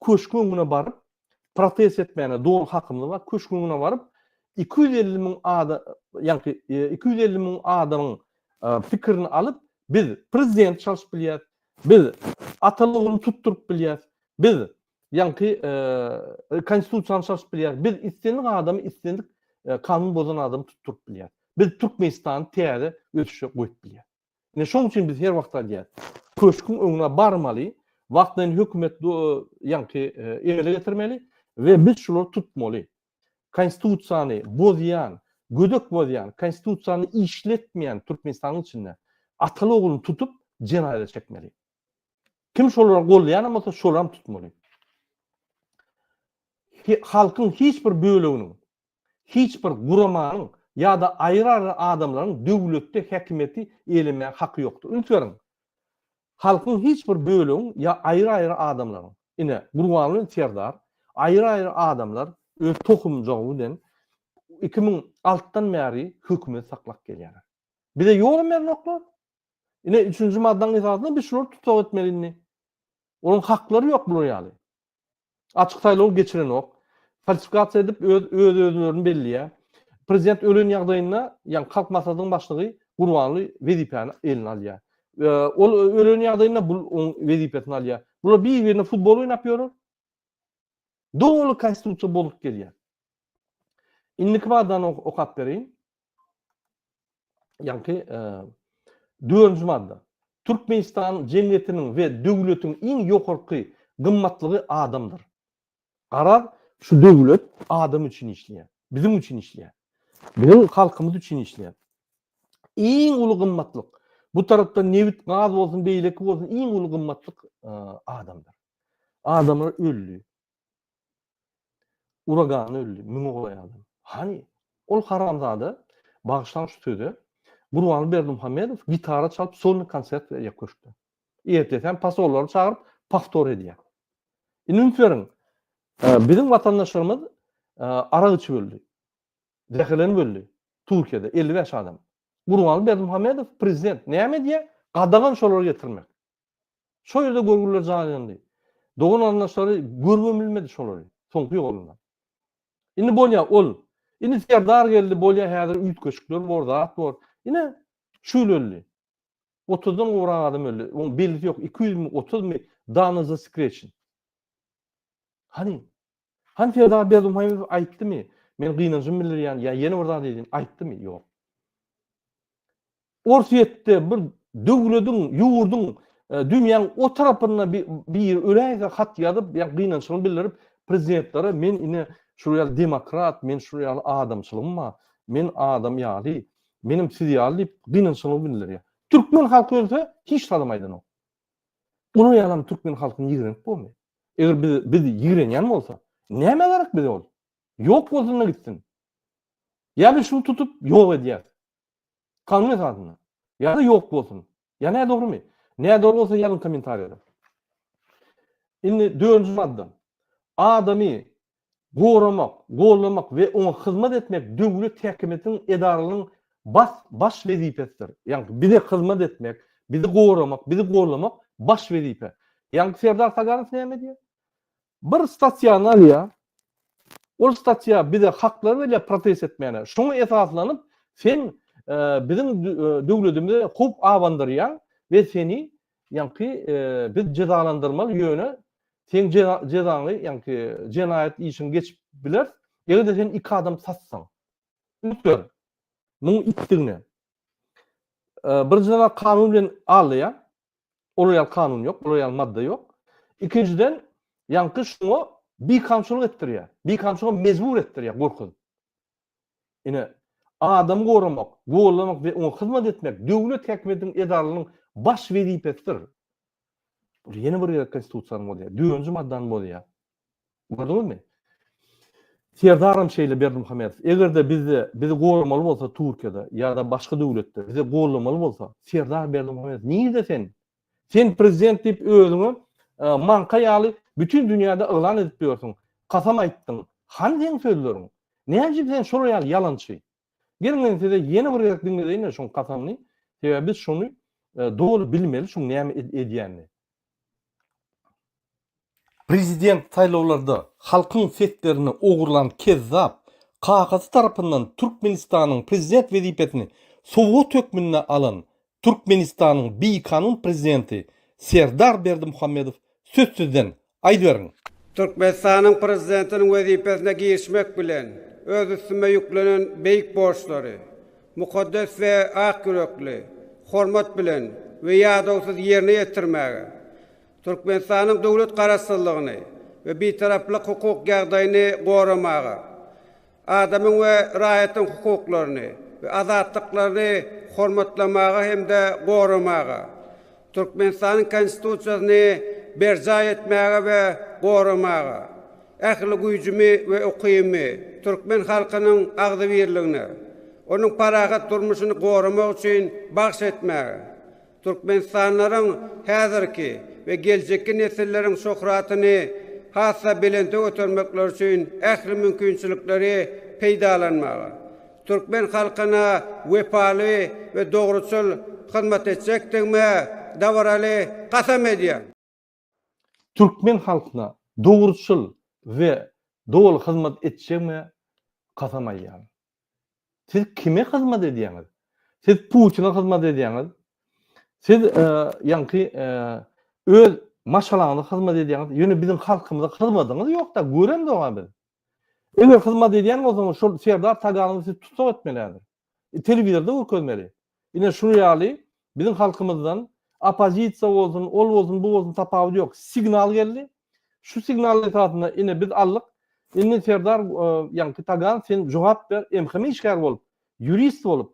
Köşgüň öňüne baryp, protest etmäne doly hakymyz bar. Köşgüň öňüne baryp, 250 müň ada, ýaňky 250 müň adamyň pikirini alyp, biz prezident çalşyp bilýäs, biz ataly ogluny tutduryp bilýäs, biz ýaňky konstitusiýany çalşyp bilýäs, biz islendik adamy, islendik kanun bozan adamy tutduryp bilýäs. Biz Türkmenistany täze ösüşe goýup bilýäs. Ine şoň üçin biz her wagt aýdýas. Köşgüň öňüne barmaly, wagtlaýyn hökümet ýaňky emele getirmeli we biz şulary tutmaly. Konstitusiýany bozýan, gödek bozýan, konstitusiýany işletmeýän Türkmenistanyň içinde ataly-ogluny tutup jenaýata çekmeli. Kim şolary goldaýanam bolsa şolaram tutmaly. Halkyň hiç bir böleginiň Hiç bir guramanyň ýa-da aýry-aýry adamlaryň döwletde häkimiýeti eýelemäge haky ýokdur. Üns beriň! Halkyň hiç bir bölegiň ýa aýry-aýry adamlaryň, ine, Gurbanguly Serdar, aýry-aýry adamlar öz tohumjagy bilen 2006-dan bäri hökümeti saklap gelýärler. Bize ýolam berenoklar. Ine, üçünji maddaň esasynda biz şulary tussag etmeli indi. Olaryň haklary ýok bular ýaly. Açyk saýlaw geçirenok. Falsifikasiýa edip öz öz özlerini belleýär. Prezident ölen ýagdaýynda, ýagny Halk Maslahatynyň başlygy Gurbanguly wezipäni eline alýar. Ol ölen ýagdaýynda bul oň wezipesini alýar. Bular bir-birine futbol oýnap ýörür. Doly konstitusiýa bozup gelýär. Indiki maddany okap bereýin. Ýaňky dördünji madda. Türkmenistan jemgyýetiniň we döwletiň iň ýokarky gymmatlygy adamdyr. Garaz, şu döwlet adam üçin işleýär. Biziň üçin işleýär. Biziň halkymyz üçin işleýär. Iň uly gymmatlyk. Bu tarapdan nebit, gaz bolsun, beýleki bolsun, iň uly gymmatlyk adamdyr. Adamlar öldi. Uragan öldi, müňe golaý adam. Hany, ol haramzada, bagyşlaň şu söze, Gurbanguly Berdimuhamedow gitara çalyp solny konsert berýär köşkde. Ertesi hem posollary çagyryp powtor edýär. Indi üns beriň, biziň watandaşlarymyz arak içip öldi. Zäherlenip öldi. Türkiýede 55 adam. Gurbanguly Berdimuhamedow prezident näme edýär? Gadagan şolary getirmek. Şo ýerde görgüliler jaýlandy. Dogan-garyndaşlary görübem bilmedi şolary. Soňky ýolunda. Indi bolýa ol. Indi Serdar geldi, bolýa häzir üýtgeşikler bor, zat bor. Ine, şu ýyl öldi. Otuzdan gowrak adam öldi. Oň bellisi ýok, 200 mi, 30 mi, dany zasekreçen. Hany? Hany Serdar Berdimuhamedow aýtdymy? Men gynanjymy bildirýän ýa ýene bir zat edýän aýtdymy? Ýok. Orsýetde bir döwlediň, ýurduň, dünýäň o tarapynda biri öläýse hat ýazyp, ýa gynançyny bildirip prezidentlere men ine Şular ýaly demokrat, men şular ýaly adamçylygym bar, men adam ýaly, menem siz ýaly diýip gynançlygyny bildirýär. Türkmen halky ölse hiç zadam aýdanok. Olar ýalam türkmen halkyny ýigrenip bormy? Eger biz bizi ýigrenýän bolsa, nämä gerek bize ol? Ýok bolsun-da gitsin. Ýa biz şuny tutup ýok edýäs. Kanun esasynda. Ýa-da ýok bolsun. Ýa nädogrymy? Nädogry bolsa ýazyň kommentariýada. Indi dördünji madda. Adamy goramak, gollamak we oňa hyzmat etmek döwlet häkimiýetiniň edaralarynyň bas baş wezipesidir. Ýagny bize hyzmat etmek, bizi goramak, bizi gollamak baş wezipe. Ýagny Serdar Taganow näme diýýär? Bir statýany alýar. Ol statýa bize haklar berýär protest etmäne. Şoňa esaslanyp sen biziň döwletimize howp abandyrýaň we seni ýaňky biz jezalandyrmaly ýöne seň jezaňy ýaňky jenaýat işiňi geçip bileris eger-de sen iki adam satsaň. Üns ber. Muň itdigine. Birinjiden kanun bilen aldaýar. Olar ýaly kanun ýok, olar ýaly madda ýok. Ikinjiden, ýaňky şuňa bikanunçylyk etdirýär. Bikanunçylyga mejbur etdirýär, gorkuzyp. Ine, adamy goramak, gollamak we oňa hyzmat etmek döwlet häkimiýetiniň edaralarynyň baş wezipesidir. Bu ýene bir gezek konstitusiýany bozýar, dördünji maddany bozýar. Gördüňizmi? Serdaram şeýle Berdimuhamedow. Eger-de bizde bizi goramaly bolsa Türkiýede ýa-da başga döwletde bizi gollamaly bolsa Serdar Berdimuhamedow nirde sen? Sen prezident diýip özüňe maňka ýaly bütin dünýäde yglan edip ýörsüň. Kasam aýtdyň. Hany seň sözleriň? Näme üçin sen şolar ýaly ýalançy? Geliň men size ýene bir gezek diňledeýin şoň kasamyny. Sebäbi biz şony doly bilmeli şoň näme edýänini. Prezident saýlawlarda halkyň seslerini ogurlan kezzap kakasy tarapyndan Türkmenistanyň prezident wezipesini sowgat hökmünde alan Türkmenistanyň bikanun prezidenti Serdar Berdimuhamedow söz sizden, aýdyberiň! Türkmenistanyň Prezidentiniň wezipesine girişmek bilen, öz üstüme ýüklenen beýik borçlary mukaddes we ak ýürekli, hormat bilen we ýadawsyz ýerine ýetirmäge, Türkmenistanyň döwlet Garaşsyzlygyny we Bitaraplyk hukuk ýagdaýyny goramaga, adamyň we raýatyň hukuklaryny we azatlyklaryny hormatlamaga hem-de goramaga, Türkmenistanyň Konstitusiýasyny berjaý etmäge we goramaga, ähli güýjümi we ukybymy türkmen halkynyň agzybirligine, onuň parahat durmuşyny goramak üçin bagyş etmäge, Türkmenistanlylaryň häzirki we geljekki nesilleriň şöhratyny has-da belente götermekleri üçin ähli mümkinçilikleri peýdalanmaga, türkmen halkyna wepaly we dogruçyl hyzmat etjekdigime dabaraly kasam edýän. Türkmen halkyna dogruçyl we doly hyzmat etjegime kasam aýdýaryn. Siz kime hyzmat edýäňiz? Siz Putine hyzmat edýäňiz. Siz ýaňky öz maşgalaňyza hyzmat edýäňiz. Ýöne biziň halkymyza hyzmatyňyz ýok-da, göremzok-a biz. Eger hyzmat edýän bolsaňyz, şol Serdar Taganowy siz tussag etmeli häzir. Telewizorda görkezmeli. Ine şuny ýaly biziň halkymyzdan oppozisiýa bolsun, ol bolsun, bu bolsun tapawudy ýok. Signal geldi. Şu signal esasynda ine biz aldyk. Indi Serdar ýaňky Tagan sen jogap ber, MHM işgäri bolup, ýurist bolup,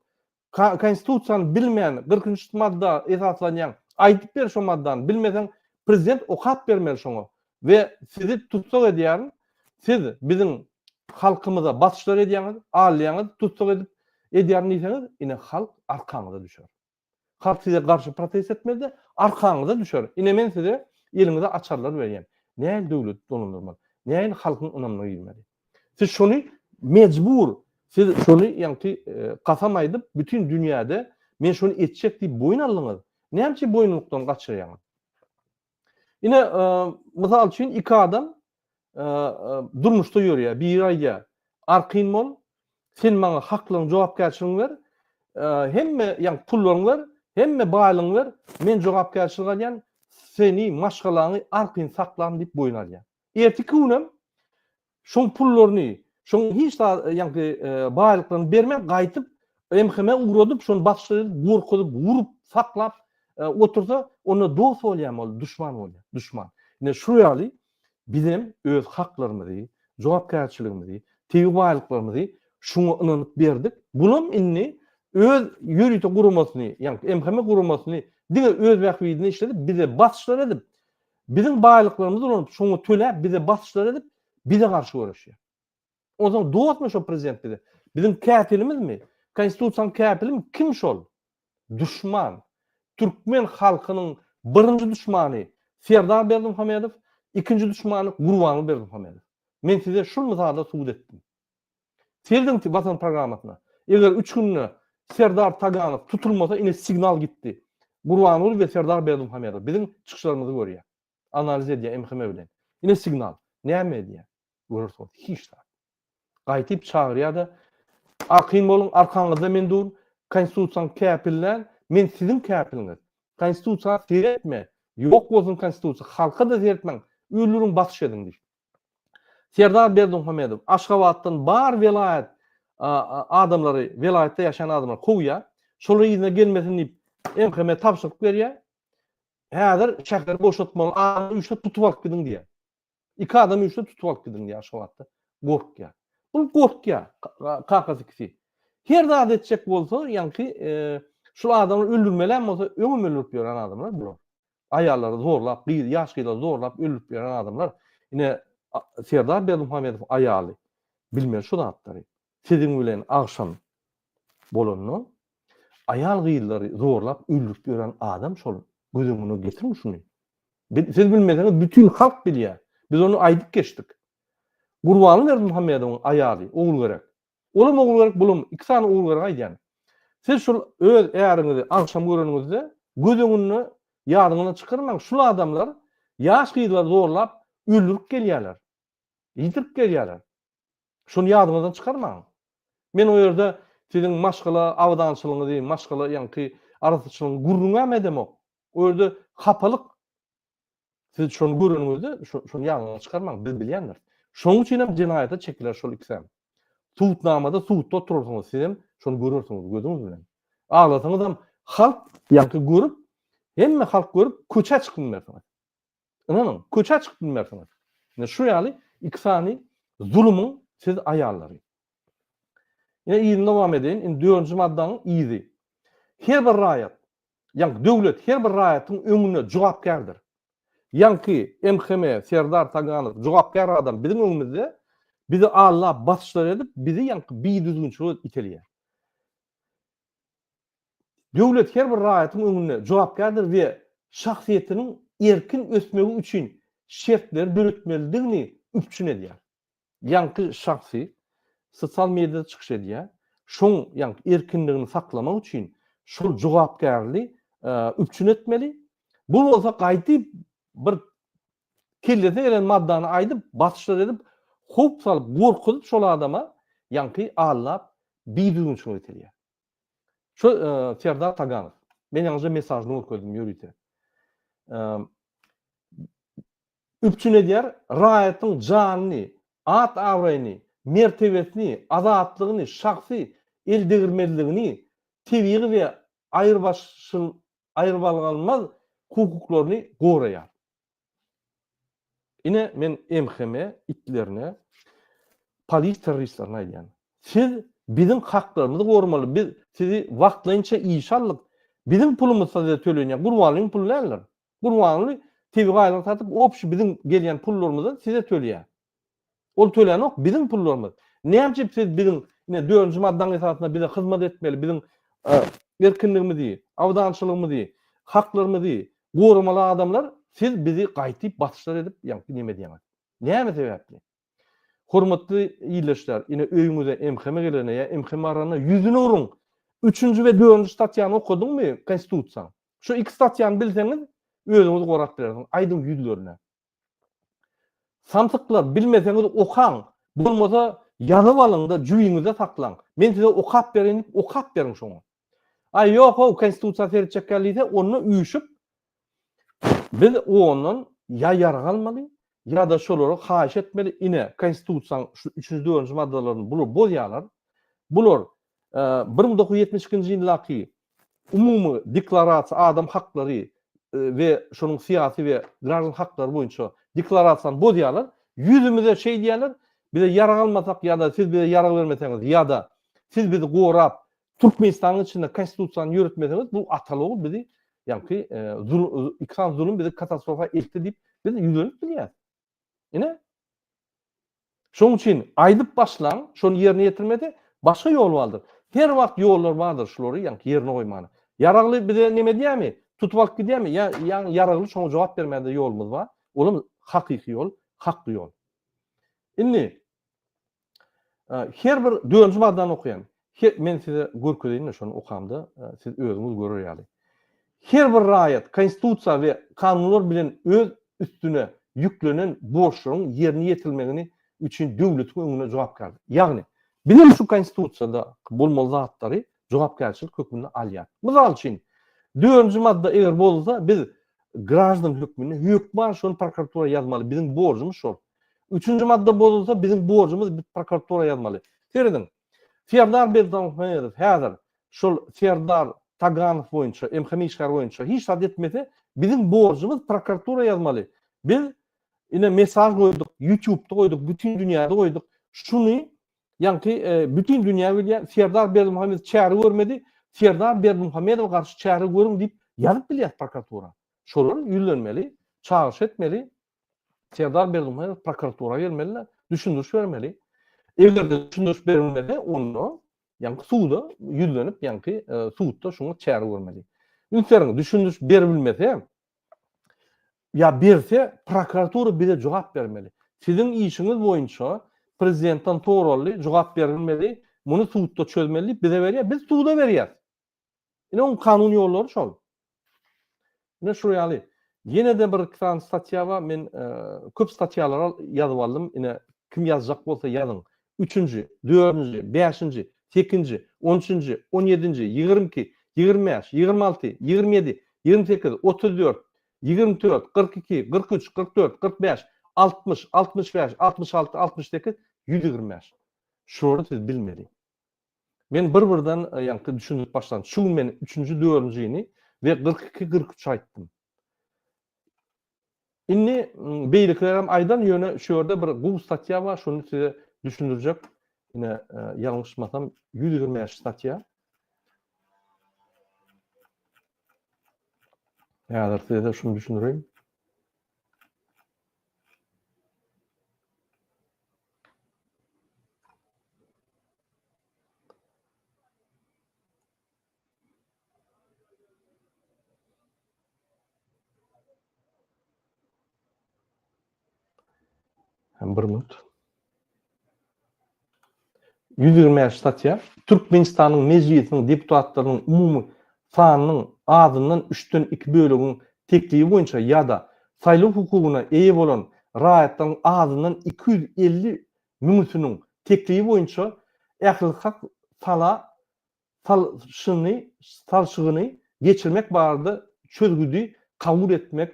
konstitusiýany bilmän 43 madda esaslanýaň. Aýdyp ber şo maddany. Bilmeseň prezident okap bermeli şoňa. We sizi tussag edýärin. Siz biziň halkymyza basyşlar edýäňiz, alýaňyz, tussag edip edýärin diýseňiz, ine halk arkaňyza düşer. Halk size garşy protest etmez-de, arkaňyza düşer. Ine men size eliňize açarlar berýän. Nähili döwleti dolandyrmaly? Nähili halkyň ynamyna girmeli? Siz şony mejbur, siz şony ýaňky kasam aýdyp, bütin dünýäde men şony etjek diýip boýun aldyňyz. Näme üçin boýunlykdan gaçyrýaňyz? Ine, mysal üçin iki adam durmuşda ýörýär. Biri aýdýar, arkaýyn bol, sen maňa haklaryň jogapkärçiligiňi ber, hemme ýagny pullaryňy ber, hemme baýlygyňy ber, men jogapkärçilik alýan, seni, maşgalaňy arkaýyn saklaryn diýip boýun alýar. Erteki günem Şoň pullaryny, şoň hiç zat ýaňky baýlyklaryny bermän gaýtyp MHM ugradyp, şony basyşlar edip, gorkuzyp, urup, saklap otursa, onda dost bolýarmy ol, duşman bolýar, duşman. Ine şu ýaly bizem öz haklarymyzy, jogapkärçiligimizi, tebigy baýlyklarymyzy şuňa ynanyp berdik. Bulam indi öz ýörite guramasyny, ýagny MHM guramasyny diňe öz bähbidine işledip, bize basyşlar edip, biziň baýlyklarymyzy ulanyp, şoňa töläp, bize basyşlar edip, bize garşy göreşýär. Onsoň dostmy şo prezident bize? Biziň käpilimizmi? Konstitusiýanyň käpilimi? Kim şol? Duşman. Türkmen halkynyň birinji duşmany Serdar Berdimuhamedow, ikinji duşmany Gurbanguly Berdimuhamedow. Men size şul mysalda subut etdim. Serediň Watan programmasyna. Eger üç günde Serdar Taganow tutulmasa ine signal gitdi. Gurbanguly we Serdar Berdimuhamedow biziň çykyşlarymyzy görýär. Analiz edýär MHM bilen. Ine signal. Näme edýär? Görersiňiz hiç zat. Gaýtyp çagyrýar-da, Arkaýyn boluň, arkaňyzda men dur, Konstitusiýaň käpili däl, men siziň käpiliňiz. Konstitusiýa seretme, ýok bolsun Konstitusiýa, halka-da seretmäň, öldüriň, basyş ediň diýip. Serdar Berdimuhamedow Aşgabatdan bar welaýat adamlary, welaýatda ýaşaýan adamlary kowýar. Şolar yzyna gelmesin diýip, MHM tabşyryk berýär. Häzir şäheri boşatmaly, adam üýşse tutup alyp gidiň diýýär. Iki adam üýşse tutup alyp gidiň diýýär Aşgabatda. Gorkýar. Bul gorkýar kakasy ikisi. Her zat etjek bolsa, ýaňky şul adamlar öldürmelem bolsa, öňem öldürip ýören adamlar bular. Aýallary zorlap, gyz, ýaş gyzlary zorlap öldürip ýören adamlar. Ine Serdar Berdimuhamedowyň aýaly bilmeli şu zatlary. Siziň bilen agşam bolanda aýal gyzlary zorlap öldürip ýören adam şol. Göz öňüne getiriň şuny. Siz bilmeseňiz bütin halk bilýär. Biz ony aýdyp geçdik. Gurbanly Berdimuhamedowyň aýaly Ogulgerek. Olam Ogulgerek bulam iki sany Ogulgerek aýdýan. Siz şul öz äriňizi agşam göreniňizde göz öňünde ýadyňyzdan çykarmaň şul adamlar ýaş gyzlary zorlap öldürip gelýärler. Ýitirip gelýärler. Şuny ýadyňyzdan çykarmaň. Men o ýerde siziň maşgala abadançylygyňyzy, maşgala ýaňky arassaçylygyňyzy gürrüňem edemok. O ýerde hapalyk. Siz şony göreniňizde şony ýadyňyzdan çykarmaň, biz bilýändiris. Şonuň üçin hem jenaýata çekiler şol ikisem. Sudnamada sudda oturarsyňyz, siz hem şony görersiňiz gözüňiz bilen. Aglasaňyzam halk ýaňky görüp, hemme halk görüp köçä çykyp bilmersiňiz. Ynanyň, köçä çykyp bilmersiňiz. Ine şu ýaly iki sany zulumyň siz aýallary. Ine yzyny dowam edeýin. Indi dördünji maddanyň yzy. Her bir raýat, ýaňky döwlet her bir raýatyň öňünde jogapkärdir. Ýaňky MHM, Serdar Taganow jogapkär adam biziň öňümizde bizi allap basyşlar edip, bizi ýaňky bidüzgünçilige itelýär. Döwlet her bir raýatyň öňünde jogapkärdir we şahsyýetiniň erkin ösmegi üçin şertleri döretmelidigini üpjün edýär. Ýaňky şahsy sosial mediada çykyş edýär, şoň ýaňky erkinligini saklamak üçin şol jogapkärli üpjün etmeli. Bu bolsa gaýdyp bir kellesine gelen maddany aýdyp, basyşlar edip, howp salyp, gorkuzyp şol adama ýaňky aldap bidüzgünçilige getirýär. Şu Serdar Taganow. Men ýaňyja mesažyny görkezdim ýörite. Üpjün edýär, raýatyň janyny, at-abraýyny, mertebesini, azatlygyny, şahsy eldegirmezligini, tebigy we aýrybalganmaz hukuklaryny goraýar. Ine men MHM itlerine, polis terroristlerine aýdýan. Siz biziň haklarymyzy goramaly, biz sizi wagtlaýynça işe aldyk. Biziň pulumyz size tölenýär, Gurbanlyň puly däldir. Gurbanly tebigy aýlyk satyp, obşi biziň gelýän pullarymyzy size töleýär. Ol tölänok, biziň pullarymyz. Näme üçin siz biziň ine dördünji maddaň esasynda bize hyzmat etmeli, biziň erkinligimizi, abadançylygymyzy, haklarymyzy goramaly adamlar, siz bizi gaýtyp basyşlar edip, ýaňky neme edýäňiz? Näme sebäpli? Hormatly ildeşler, ine öýüňize MHM gelende ýa MHM baranda ýüzüni uruň. Üçünji we dördünji statýany okadyňmy Konstitusiýaň? Şu iki statýany bilseňiz, özüňizi gorap bilersiňiz. Aýdyň ýüzlerine. Samsyklar bilmeseňiz okaň, bolmasa ýazyp alyňda jübiňizde saklaň. Men size okap bereýin diýip okap beriň şoňa. Aý ýok how konstitusiýa seretjekkä diýse onda üýşüp biz ondan ýa ýarag almaly ýa-da şolara haýyş etmeli ine konstitusiýaň şu üçünji dördünji maddalaryny bular bozýarlar. Bular 1972-nji ýyldaky Umumy deklarasiýa adam haklary we şonuň syýasy we graždan haklary boýunça deklarasiýany bozýarlar. Ýüzümize şeý diýýärler. Bize ýarag almasak ýa-da siz bize ýarag bermeseňiz ýa-da siz bizi gorap Türkmenistanyň içinde konstitusiýany ýöretmeseňiz bu ataly ogul bizi ýaňky iki sany zulum bizi katastrofa eltdi diýip biz ýüzlenip bilýäs. Ine. Şonuň üçin aýdyp başlaň, şony ýerine ýetirmese başga ýol bardyr. Her wagt ýollar bardyr şulary ýaňky ýerine goýmana. Ýaragly bize neme edýärmi? Tutup alyp gidýärmi? Ýa ýaragly şoňa jogap bermäne-de ýolumyz bar. Olam hakyky ýol, hakly ýol. Indi her bir dördünji maddany okaýan. Her, men size görkezeýin-de şony okamda, siz özüňiz görer ýaly. Her bir raýat Konstitusiýa we kanunlar bilen öz üstüne ýüklenen borçlaryň ýerine ýetirilmegini üçin döwletiň öňünde jogapkärdir. Ýagny, bizem şu Konstitusiýada bolmaly zatlary jogapkärçilik hökmünde alýar. Mysal üçin, dördünji madda eger bozulsa, biz graždan hökmünde hökman şony prokuratura ýazmaly, biziň borjumyz şol. Üçünji madda bozulsa, biziň borjumyz biz prokuratura ýazmaly. Serediň, Serdar Berdimuhamedow häzir şol Serdar Taganow boýunça, MHM işgäri boýunça hiç zat etmese, biziň borjumyz prokuratura ýazmaly. Biz ine mesaj goýduk, YouTube-da goýduk, bütin dünýäde goýduk. Şuny ýaňky bütin dünýä bilýär, Serdar Berdimuhamedow çäre görmedi, Serdar Berdimuhamedowa garşy çäre görüň diýip ýazyp bilýär prokuratura. Şolar ýüzlenmeli, çagyryş etmeli. Serdar Berdimuhamedow prokuratura gelmeli, düşündiriş bermeli. Eger-de düşündiriş berilmese, onda ýaňky suda ýüzlenip, ýaňky sudda şuňa çäre görmeli. Üns beriň, düşündiriş beribilmese, ýa berse, prokuratura bize jogap bermeli. Siziň işiňiz boýunça prezidentden soraldy, jogap berilmedi, muny sudda çözmeli diýip bize berýär, biz suda berýäris. Ine oň kanun ýollary şol. Ine şul ýaly. Ýene-de bir iki sany statýa bar. Men köp statýalary ýazyp aldym. Ine kim ýazjak bolsa ýazyň. Üçünji, dördünji, bäşinji, sekinji, on üçünji, on ýedinji, 22, 25, 26, 27, 28, 34, 24, 42, 43, 44, 45, 60, 65, 66, 68, 125. Şulary siz bilmeli. Men bir-birden ýaňky düşündirip başladym. Şu gün men üçünji, dördünjini we 42, 43 aýtdym. Indi beýlekilerem aýdan, ýöne şu ýerde bir gowy statýa bar, şony size düşündirjek. Ine, ýalňyşmasam 125 statýa. Häzir size şuny düşündireýin. Hem bir minut. 125 statýa Türkmenistanyň Mejlisiniň deputatlarynyň umumy sanynyň azyndan üçden iki böleginiň teklibi boýunça ýa-da saýlaw hukugyna eýe bolan raýatlaryň azyndan 250 müňüsiniň teklibi boýunça ählihalk sala salşyny salşygyny geçirmek barada çözgüdi kabul etmek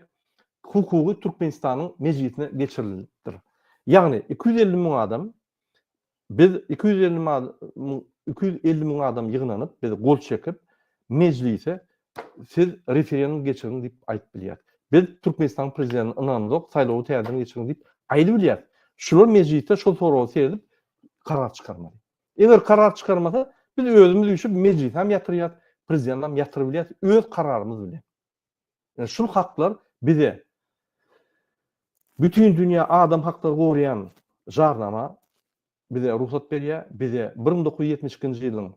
hukugy Türkmenistanyň Mejlisine geçirilipdir. Ýagny 250 müň adam biz 250 müň 250 müň adam ýygnanyp, biz gol çekip Mejlise siz referendum geçiriň diýip aýdyp bilýäris. Biz Türkmenistanyň prezidentine ynanamzok, saýlawy täzeden geçiriň diýip aýdyp bilýäris. Şular mejlisde şol soragy seredip karar çykarmaly. Eger karar çykarmasa, biz özümiz üýşüp mejlisem ýatyrýas, prezidentam ýatyryp bilýäris öz kararymyz bilen. Yani şul haklar bize bütin dünýä adam haklary goraýan jarnama bize rugsat berýär, bize 1972-nji ýylyň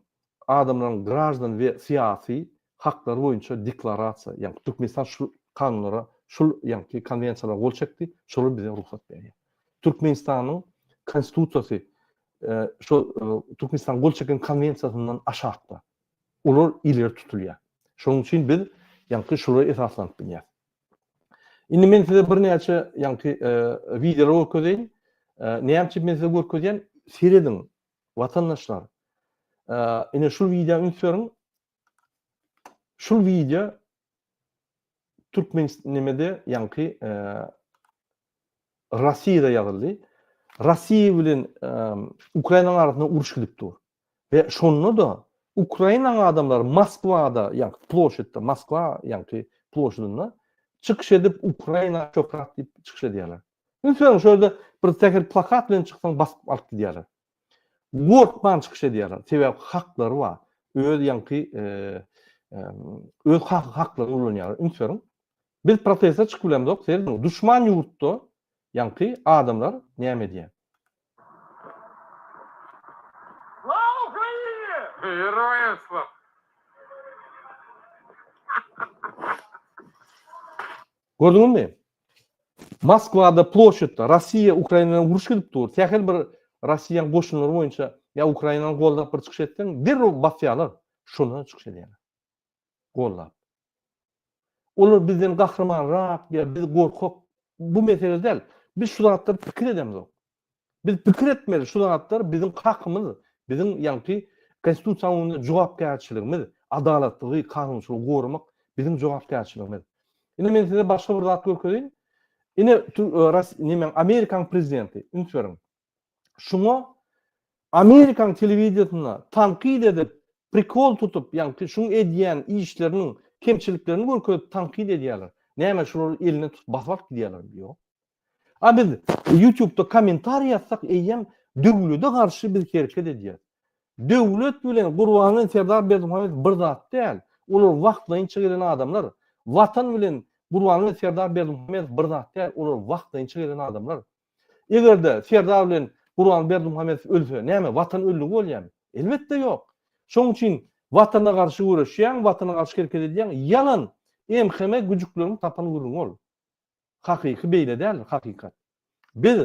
adamlaryň graždan we syýasy haklary boýunça deklarasiýa, ýagny Türkmenistan şu kanunlara, şul ýagny konwensiýalara gol çekdi, şolar bize rugsat berýär. Türkmenistanyň konstitusiýasy şo Türkmenistan gol çeken konwensiýasyndan aşakda. Olar ileri tutulýar. Şonuň üçin biz ýaňky şulara esaslanyp bilýäris. Indi men size birnäçe ýaňky wideolar görkezeýin. Näme üçin men size görkezýän? Serediň, watandaşlar. Ine şu wideo üns beriň. Şu wideo Türkmen nemede ýaňky Russiýada ýazyldy. Russiýa bilen Ukrainanyň arasynda uruş gidip dur. We şonda-da Ukrainanyň adamlary Moskwada, ýaňky ploşadda, Moskwa ýaňky ploşadynda çykyş edip Ukraina şöhrat diýip çykyş edýärler. Üns beriň, şu ýerde bir sähel plakat bilen çyksaň basyp alyp gidýärler. Gorkman çykyş edýärler. Sebäbi haklary bar. Öz ýaňky öz haklaryny ulanýarlar. Üns beriň. Biz proteste çykyp bilemzok, serediň. Duşman ýurtda ýaňky adamlar näme edýär? Slava Ukraini! Heroýam slava! Gördüňizmi? Moskwada ploşadda Rossiýa Ukraina bilen uruş gidip dur. Sähel bir Rossiýanyň goşunlary boýunça ýa Ukrainany goldap bir çykyş etseň, derrew basýarlar. Şondan çykyş edýärler. Goldap. Olar bizden gahrymanrak ýa biz gorkak bu mesele däl. Biz şu zatlary pikir edemzok. Biz pikir etmeli şu zatlar biziň hakymyz, biziň ýaňky konstitusiýanyň öňünde jogapkärçiligimiz, adalatlygy, kanunçylygy goramak biziň jogapkärçiligimiz. Ine men size başga bir zat görkezeýin. Ine nemäň Amerikanyň prezidenti, üns beriň. Şuňa Amerikanyň telewideniýesinde tankyt edip, prikol tutup, ýaňky şuň edýän işleriniň kemçiliklerini görkezip tankyt edýärler. Näme şulary elinden tutup basyp alyp gidýärlermi? Ýok. A biz YouTube'da kommentariý ýazsak eýýäm döwlede garşy biz hereket edýäs. Döwlet bilen Gurbanguly Serdar Berdimuhamedow bir zat däl. Olar wagtlaýynça gelen adamlar. Watan bilen Gurbanguly Serdar Berdimuhamedow bir zat däl. Olar wagtlaýynça gelen adamlar. Eger-de Serdar bilen Gurbanguly Berdimuhamedow ölse, näme Watan öldügi bolýarmy? Elbetde ýok. Şonuň üçin Watana garşy göreşýäň, Watana garşy hereket edýäň, ýalan. MHM güjükleriň tapan gürrüňi ol. Hakyky beýle däldir hakykat. Biz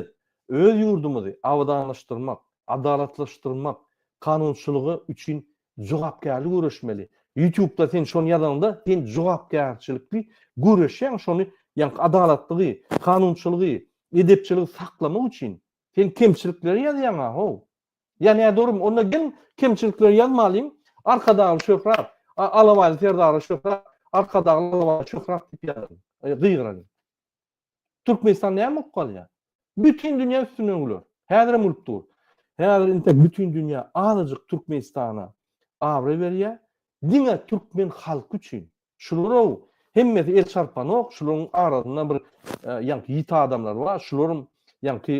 öz ýurdumyzy abadanlaşdyrmak, adalatlaşdyrmak, kanunçylygy üçin jogapkärli göreşmeli. Ýutubda sen şony ýazaňda sen jogapkärçilikli göreşýäň şony ýaňky adalatlygy, kanunçylygy, edepçiligi saklamak üçin. Sen kemçilikleri ýazýaňa how. Ýa nädogrymy? Onda geliň kemçilikleri ýazmalyň. Arkadagly şöhrat, Alabaýly Serdara şöhrat, Arkadagly Alabaýa şöhrat diýip ýazalyň. Gygyralyň. Türkmenistan näme bolup galýar? Bütin dünýä üstünden güler. Häzirem gülüp dur. Häzir intek bütin dünýä azajyk Türkmenistana abraý berýär. Diňe türkmen halky üçin. Şularow hemmesi el çarpanok, şularyň arasynda bir ýaňky ýiti adamlar bar, şularyň ýaňky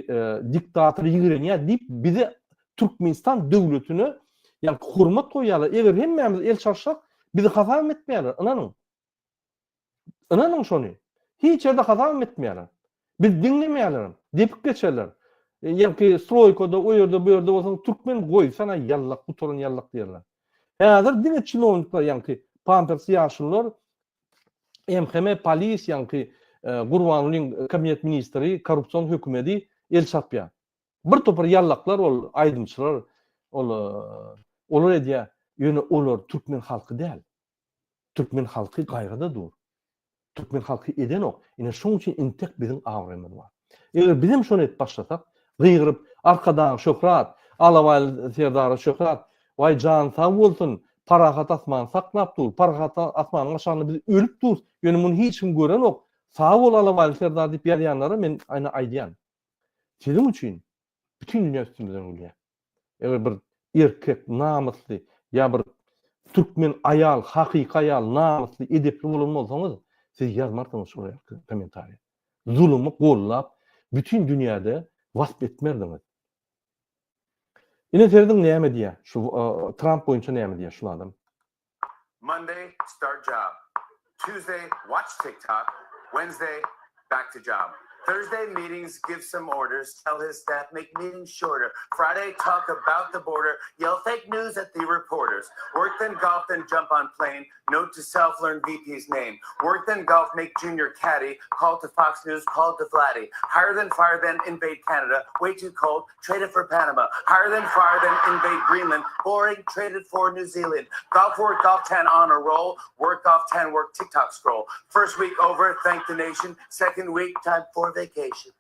diktatory ýigrenýär diýip bize Türkmenistan döwletine ýaňky hormat goýýarlar. Eger hemmämiz el çarpsak, bizi hasabam etmeýärler, ynanyň. Ynanyň şony. Hiç ýerde hasabam etmeýärler. Bizi diňlemeýärlerem. Depip geçerler. Ýaňky stroýkada o ýerde bu ýerde bolsaň türkmen goýsana ýallak gutaran ýallak diýerler. Häzir diňe çinownikler ýaňky pampersli ýaşulular MHM polis ýaňky Gurbangulyň kabinet ministri korrupsion hökümedi el çarpýar. Bir topar ýallaklar ol aýdymçylar ol olar edýär. Ýöne olar türkmen halky däl. Türkmen halky gaýrada dur. Türkmen halky edenok. Ine şoň üçin intek biziň abraýymyz bar. Eger bizem şony edip başlasak, gygyryp Arkadaga şöhrat, Alabaý Serdara şöhrat, waý jany sag bolsun, parahat asmany saklap dur, parahat asmanyň aşagynda biz ölüp durus, ýöne muny hiç kim görenok, sag bol Alabaý Serdar diýip ýazýanlara men ine aýdýan. Siziň üçin Bütin dünýä üstümizden gülýär. Eger bir erkek namysly ýa bir türkmen aýal, hakyky aýal, namysly, edepli bolan bolsaňyz, siz ýazmarsyňyz şolar ýaly kommentariýa. Zulumy gollap, bütin dünýäde wasp etmerdiňiz. Ine serediň näme diýýär, şu Tramp boýunça näme diýýär şul adam. Monday, start job. Tuesday, watch TikTok. Wednesday, back to job. Thursday, meetings, give some orders, tell his staff, make meetings shorter. Friday, talk about the border, yell fake news at the reporters. Work then golf, then jump on plane. Note to self, learn VP's name. Work then golf, make junior caddy. Call to Fox News, call to Vladdy. Higher than fire, then invade Canada. Way too cold, trade it for Panama. Higher than fire, then invade Greenland. Boring, trade it for New Zealand. Golf work, golf 10 on a roll. Work off 10, work TikTok scroll. First week over, thank the nation. Second week, time for vacation.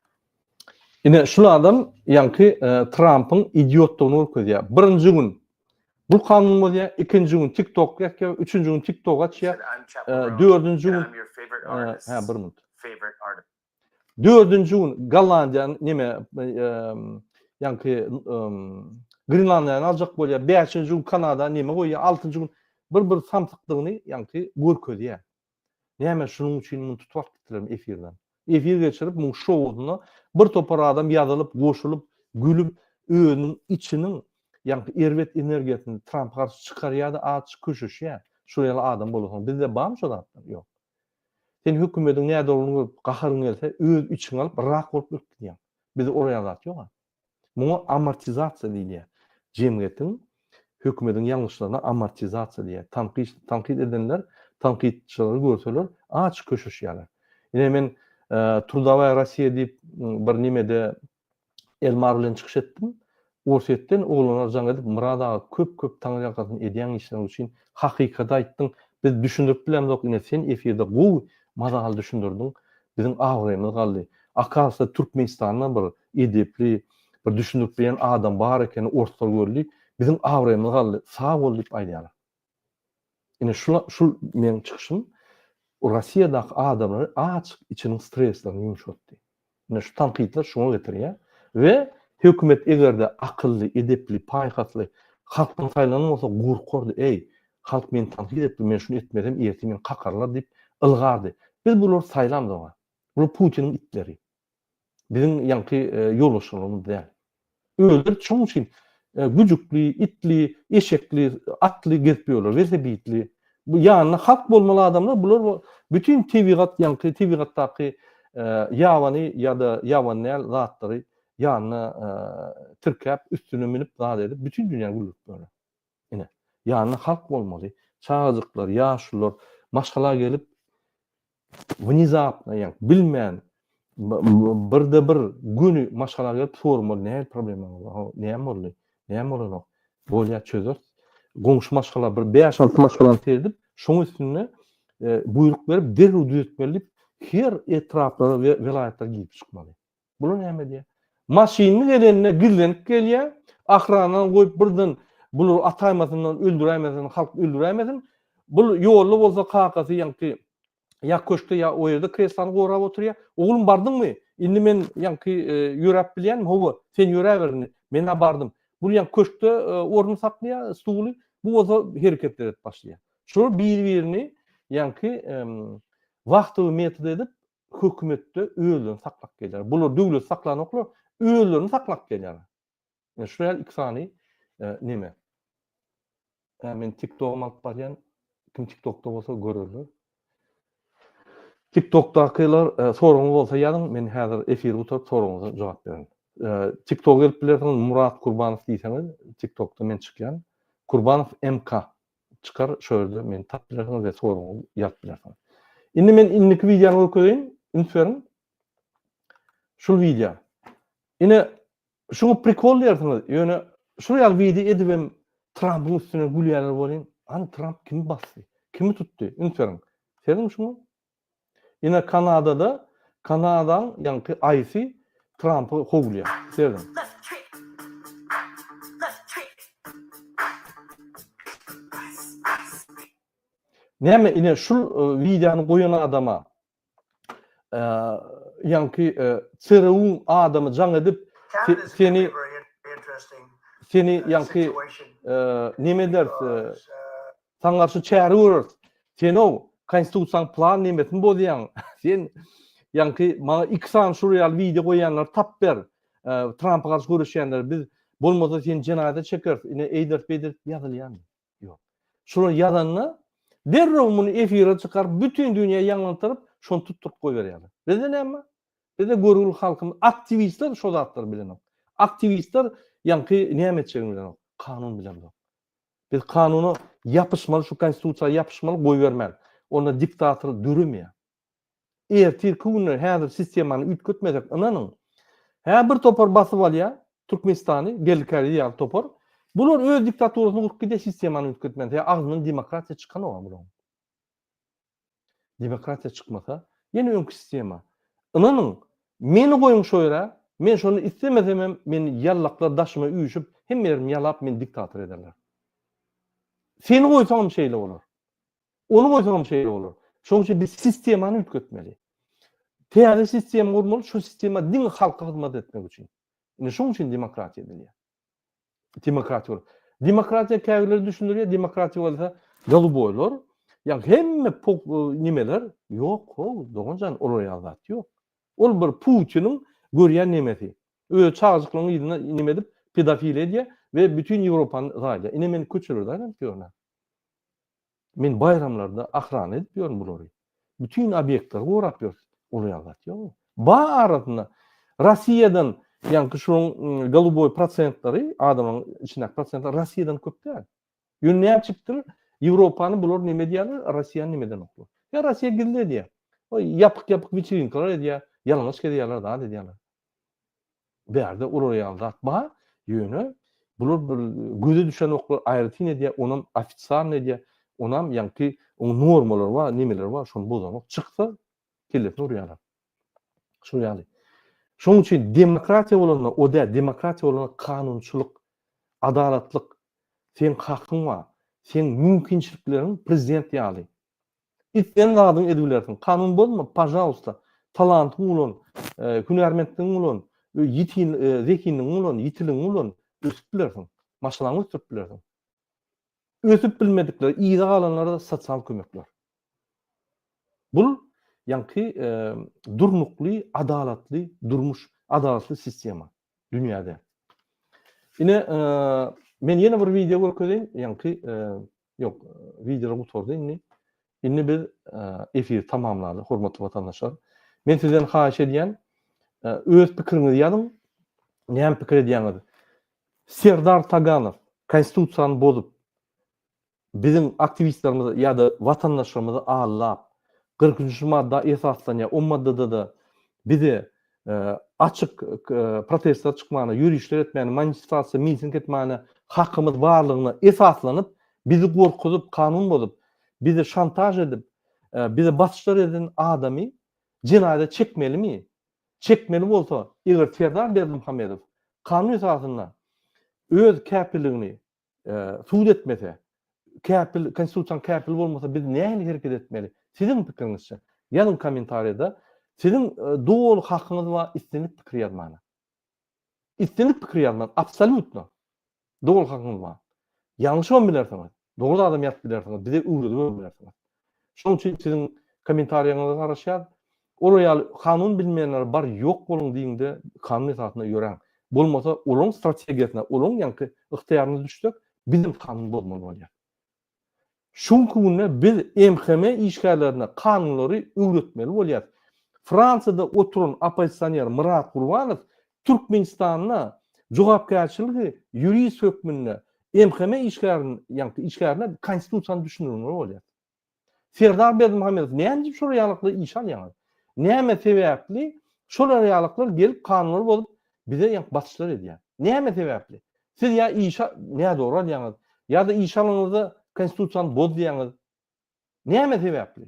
Ine şul adam ýaňky Trampyň idiotdygyny görkezýär. Birinji gün bu kanun bozýar, ikinji gün TikTok ýakýar, üçünji gün TikTok açýar, dördünji gün hä bir minut. Dördünji gün Gollandiýany neme ýaňky Grenlandiýany aljak bolýar, bäşinji gün Kanada neme goýýar, altynjy gün bir bir samsykdygyny ýaňky görkezýär. Näme şunuň üçin muny tutup alyp gitdilermi efirden? Efir geçirip muň şowusyna bir topar adam ýazylyp, goşulyp, gülüp, özüniň içiniň ýaňky erbet energiýasyny Trampa garşy çykarýar-da azajyk köşeşýär. Şol ýaly adam bolasoň. Bizde barmy şo zatlar? Ýok. Sen hökümediň nädogrylygyny görüp gaharyň gelse öz içiňe alyp rak bolup ölüp gidýäň. Bizde ol ýaly zat ýok-a. Muňa amortizasiýa diýilýär. Jemgyýetiň, hökümediň ýalňyşlaryna amortizasiýa diýýär. Tankyş, tankyt edenler tankytçylary görseler aç köşeşýärler. Ine men Trudowaýa Rossiýa diýip bir nemede Elmar bilen çykyş etdim. Orsýetden oglanlar jaň edip Myrat aga köp köp taňryýalkasyn edýäň işleriň üçin hakykaty aýtdyň biz düşündirip bilemzok ine sen efirde gowy mazaly düşündirdiň biziň abraýymyz galdy. Akawsa Türkmenistanda bir edepli, bir düşündirip bilýän adam bar ekeni orslar gördi, biziň abraýymyz galdy, sag bol diýip aýdýarlar. Ine şul şul meň çykyşym Russiýadaky adamlary açyk içiniň streslerini ýumşatdy. Ine şu tankytlar şuňa getirýär we hökümet egerde akylly, edepli, paýhasly, halkdan saýlanan bolsa gorkardy, eý, halk meni tankyt etdi, men şuny etmesem ertir meni kakarlar diýip ylgardy. Biz bulary saýlamzok-a. Bular Putiniň itleri. Biziň ýaňky ýolbaşçylarymyz däl. Özleri şonuň üçin güjükli, itli, eşekli, atly gezip ýörler, welosipedli. Bu ýanynda halk bolmaly adamlar bular bütin tebigat ýaňky tebigatdaky ýabany ýa-da ýabany däl zatlary ýanyna tirkäp, üstüne münüp zat edip bütin dünýäni güldürip ýörler. Ine, ýanynda halk bolmaly. Çagajyklar, ýaşulular maşgala gelip Wnezapno, ýagny bilmän, birde bir göni maşgala gelip sormaly, nähili problemaňyz bar, how, näme boldy, näme bolanok, bolýar çözeris. Goňşy maşgala bir bäş-alty maşgalany seredip, şoň üstünde buýruk berip derrew düzetmeli diýip, her etraplara we welaýatlara girip çykmaly. Bular näme edýär? Maşynly gelende gizlenip gelýär, ahranany goýup birden bular ataýmasyndan, öldüräýmesin, halk öldüräýmesin. Bul ýolda bolsa kakasy ýaňky ýa köşkde ýa o ýerde kreslony gorap oturýar. Oglum bardyňmy? Indi men ýaňky ýöräp bilýänmi? Hawa, sen ýöräber indi. Men-ä bardym. Bul ýaňky köşkde orun saklaýar, stuly. Bu bolsa hereketler edip başlaýar. Şular bir-birini ýaňky wahtowy metod edip hökümetde özlerini saklap gelýär. Bular döwleti saklanoklar, özlerini saklap gelýärler. Ýa şu ýaly iki sany e, neme. Ýa men TikTok-ym alyp barýan. Kim TikTok-da bolsa görerler. TikTok-dakylar e, soragyňyz bolsa ýazyň, men häzir efiri gutaryp soragyňyza jogap bererin. E, TikTok gelip bilersiňiz, Murat Kurbanow diýseňiz, TikTok-da men çykýan. Kurbanow MK. Çykar şo ýerde meni tapyp bilersiňiz we soragyňyzy ýazyp bilersiňiz. Indi men indiki wideony görkezeýin. Üns beriň. Şul wideo. Ine şuňa prikol diýersiňiz. Ýöne şul ýaly wideo edibem Trampyň üstüne gülýärler welin, hany Tramp kimi basdy? Kimi tutdy? Üns beriň. Serediň şuňa. Ine Kanadada Kanadaň ýaňky aýsy Trampy howlaýar. Serediň. Näme ine şul wideony goýan adama ýaňky CRU adamy jaň edip seni seni ýaňky neme ederis Saňa garşy çäre göreris. Sen-ow, konstitusiýaň plan nemesini bozýaň. Sen ýaňky maňa iki sany şular ýaly wideo goýýanlary tap ber. Trampa garşy göreşýänleri biz bolmasa seni jenaýata çekeris. Ine eýderis beýderis ýazylýarmy? Ýok. Şular ýazanda derrew muny efire çykaryp bütin dünýä ýaňlandyryp şony tutduryp goýberýärler. Bizde näme bar? Bizde görgüli halkymyz aktiwistler şo zatlary bilenok. Aktiwistler ýaňky näme etjegini bilenok. Kanun bilenok. Biz kanuna ýapyşmaly şu konstitusiýa ýapyşmaly goýbermän. Onda diktator döremeýär. Ertirki günde häzir sistemany üýtgetmesek ynanyň. Hä bir topar basyp alýar Türkmenistany Geldi Käriz ýaly topar. Bular öz diktaturasyny gurup gidýär sistemany üýtgetmän. Sebäbi agzyndan demokratiýa çykanok bularyň. Demokratiýa çykmasa, ýene öňki sistema. Ynanyň, meni goýuň şo ýere, men şony islemesemem meni ýallaklar daşyma üýşüp, hemme ýerimi ýalap meni diktator ederler. Seni goýsaňam şeýle bolar. Ony goýsaňam şeýle bolar. Şonuň üçin biz sistemany üýtgetmeli. Täze sistema gurmaly, şu sistema diňe halka hyzmat etmek üçin. Ine şonuň üçin demokratiýa edilýär. Demokratiýa bolup. Demokratiýa käbirleri düşündirýär, demokratiýa bolsa goluboýlar, ýa hemme nimeler ýok, how, doganjan, olar ýaly zat ýok. Ol bir Putiniň görýän nemesi. Öz çagajyklarynyň yzynda neme edip pedofiliýa edýär we bütin Ýewropany zaýalaýar. Ine men köçelerde aýlanyp ýörün. Men baýramlarda ahrana edip ýörün bulary. Bütin obýektleri gorap ýörüs. Olar ýaly zat ýok. Ba arasynda Rossiýadan ýaňky şunuň goluboý prosentleri, adamlaryň içindäki prosentler Rossiýadan köp däl. Ýöne näme çykypdyr? Ýewropany bular neme edýärler, Rossiýany neme edenoklar. Ýa Rossiýa gizli edýär. Ýapyk-ýapyk weçerinkalar edýär, ýalaňaç gezýärler, zat edýärler. Bärde olar ýaly zat bar, ýöne bular bir göze düşenoklar, aýratyn edýär, onam ofitsialny edýär, onam ýaňky oň normalary bar, nemeleri bar, şony bozanok. Çyksa kellesine urýarlar. Şol ýaly. Şonuň üçin demokratiýa bolanda o däl, demokratiýa bolanda kanunçylyk, adalatlyk, seň hakyň bar, seň mümkinçilikleriň prezident ýaly. Islän zadyňy edibilersiň. Kanun bozma, pažalsta. Talantyňy ulan, hünärmentligiňi ulan, ýiti zehinligiňi ulan, ýitiligiňi ulan, ösüp bilersiň. Maşgalaňy ösdürip bilersiň. Ösüp bilmedikler, yza galanlara sosial kömekler. Bul ýaňky durnukly, adalatly durmuş, adalatly sistema dünýäde. Ine, men ýene bir wideo görkezeýin, ýaňky Ýok, wideolar gutardy indi. Indi biz efiri tamamlaly, hormatly watandaşlar. Men sizden haýyş edýän, öz pikiriňizi ýazyň. Näme pikir edýäňiz? Serdar Taganow konstitusiýany bozup, biziň aktiwistlerimizi ýa-da watandaşlarymyzy aldap, 43-nji madda esaslanýar, o maddada-da bize açyk protestler çykmana, ýörişler etmäne, manifestasiýa, miting etmäne hakymyz barlygyna esaslanyp, bizi gorkuzyp, kanun bozup, bizi şantaž edip, bize basyşlar eden adamy jenaýata çekmelimi? Çekmeli bolsa, eger Serdar Berdimuhamedow kanun esasynda öz käpirligini sud etmese, käpil, konstitusiýanyň käpili bolmasa biz nähili hereket etmeli? Siziň pikiriňizçe? Ýazyň kommentariýada. Siziň doly hakyňyz bar islendik pikir ýazmana. Islendik pikir ýazmaga absolýutno doly hakyňyz bar. Ýalňyşybam bilersiňiz, dogry zadam ýazyp bilersiňiz, bize öwredibem bilersiňiz. Şonuň üçin siziň kommentariýaňyza garaşýas. Olar ýaly kanun bilmeýänlere bar ýok boluň diýiňde kanun esasynda ýöräň. Bolmasa olaň strategiýasyna, olaň ýaňky ygtyýaryna düşsek bizem kanun bozmaly bolýas. Şu günki günde biz MHM işgärlerine kanunlary öwretmeli bolýas. Fransiýada oturan oppozisioner Myrat Gurbanow Türkmenistanda jogapkärçiligi ýurist hökmünde MHM işgärin ýaňky işgärine konstitusiýany düşündirmeli bolýar. Serdar Berdimuhamedow näme diýip şolar ýalyklary işe alýaňyz? Näme sebäpli şolar ýalyklar gelip kanunlary bozup bize ýaňky basyşlar edýär? Näme sebäpli? Siz ýa işe nädogry alýaňyz, ýa-da işe alanyňyzda konstitusiýany boz diýýäňiz. Näme sebäpli?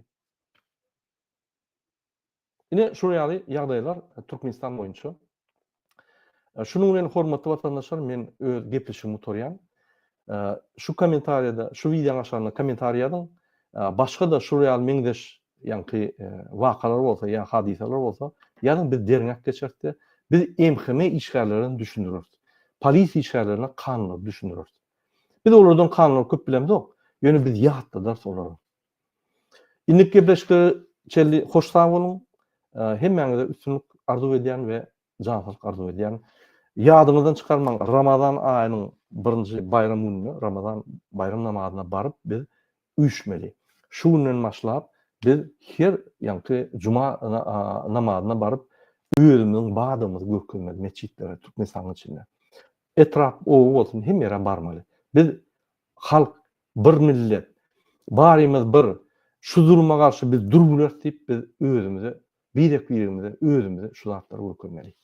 Ine şular ýaly ýagdaýlar Türkmenistan boýunça. Şunuň bilen hormatly watandaşlar men öz gepleşigimi gutarýan. Şu kommentariýada, şu wideonyň aşagynda kommentariý ýazyň. Başga-da şular ýaly meňzeş ýaňky wakalar bolsa ýa hadysalar bolsa ýazyň biz derňäp geçeris-de, biz MHM işgärlerine düşündireris. Polisiýa işgärlerine kanunlary düşündireris. Biz olardan kanunlary köp bilemzok, ýöne biz ýatladarys olara. Indiki gepleşiklere çenli hoş sag boluň. Hemmäňize üstünlik arzuw edýän we jan saglyk arzuw edýän. Ýadyňyzdan çykarmaň, Ramazan aýynyň birinji baýram gününe, Ramazan baýram namazyna baryp biz üýşmeli. Şu günden başlap biz her ýaňky juma namazyna baryp özümiziň bardygymyzy görkezmeli metjitlere Türkmenistanyň içinde. Etrap, oba bolsun hemme ýere barmaly. Biz halk Bir millet, barymyz bir, şu zuluma garşy biz dur bileris diýip biz özümize, birek-birimize, özümize şu zatlary görkezmeli.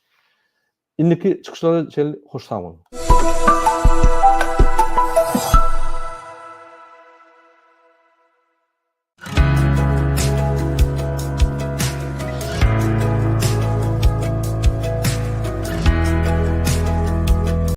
Indiki çykyşlara çenli hoş sag boluň.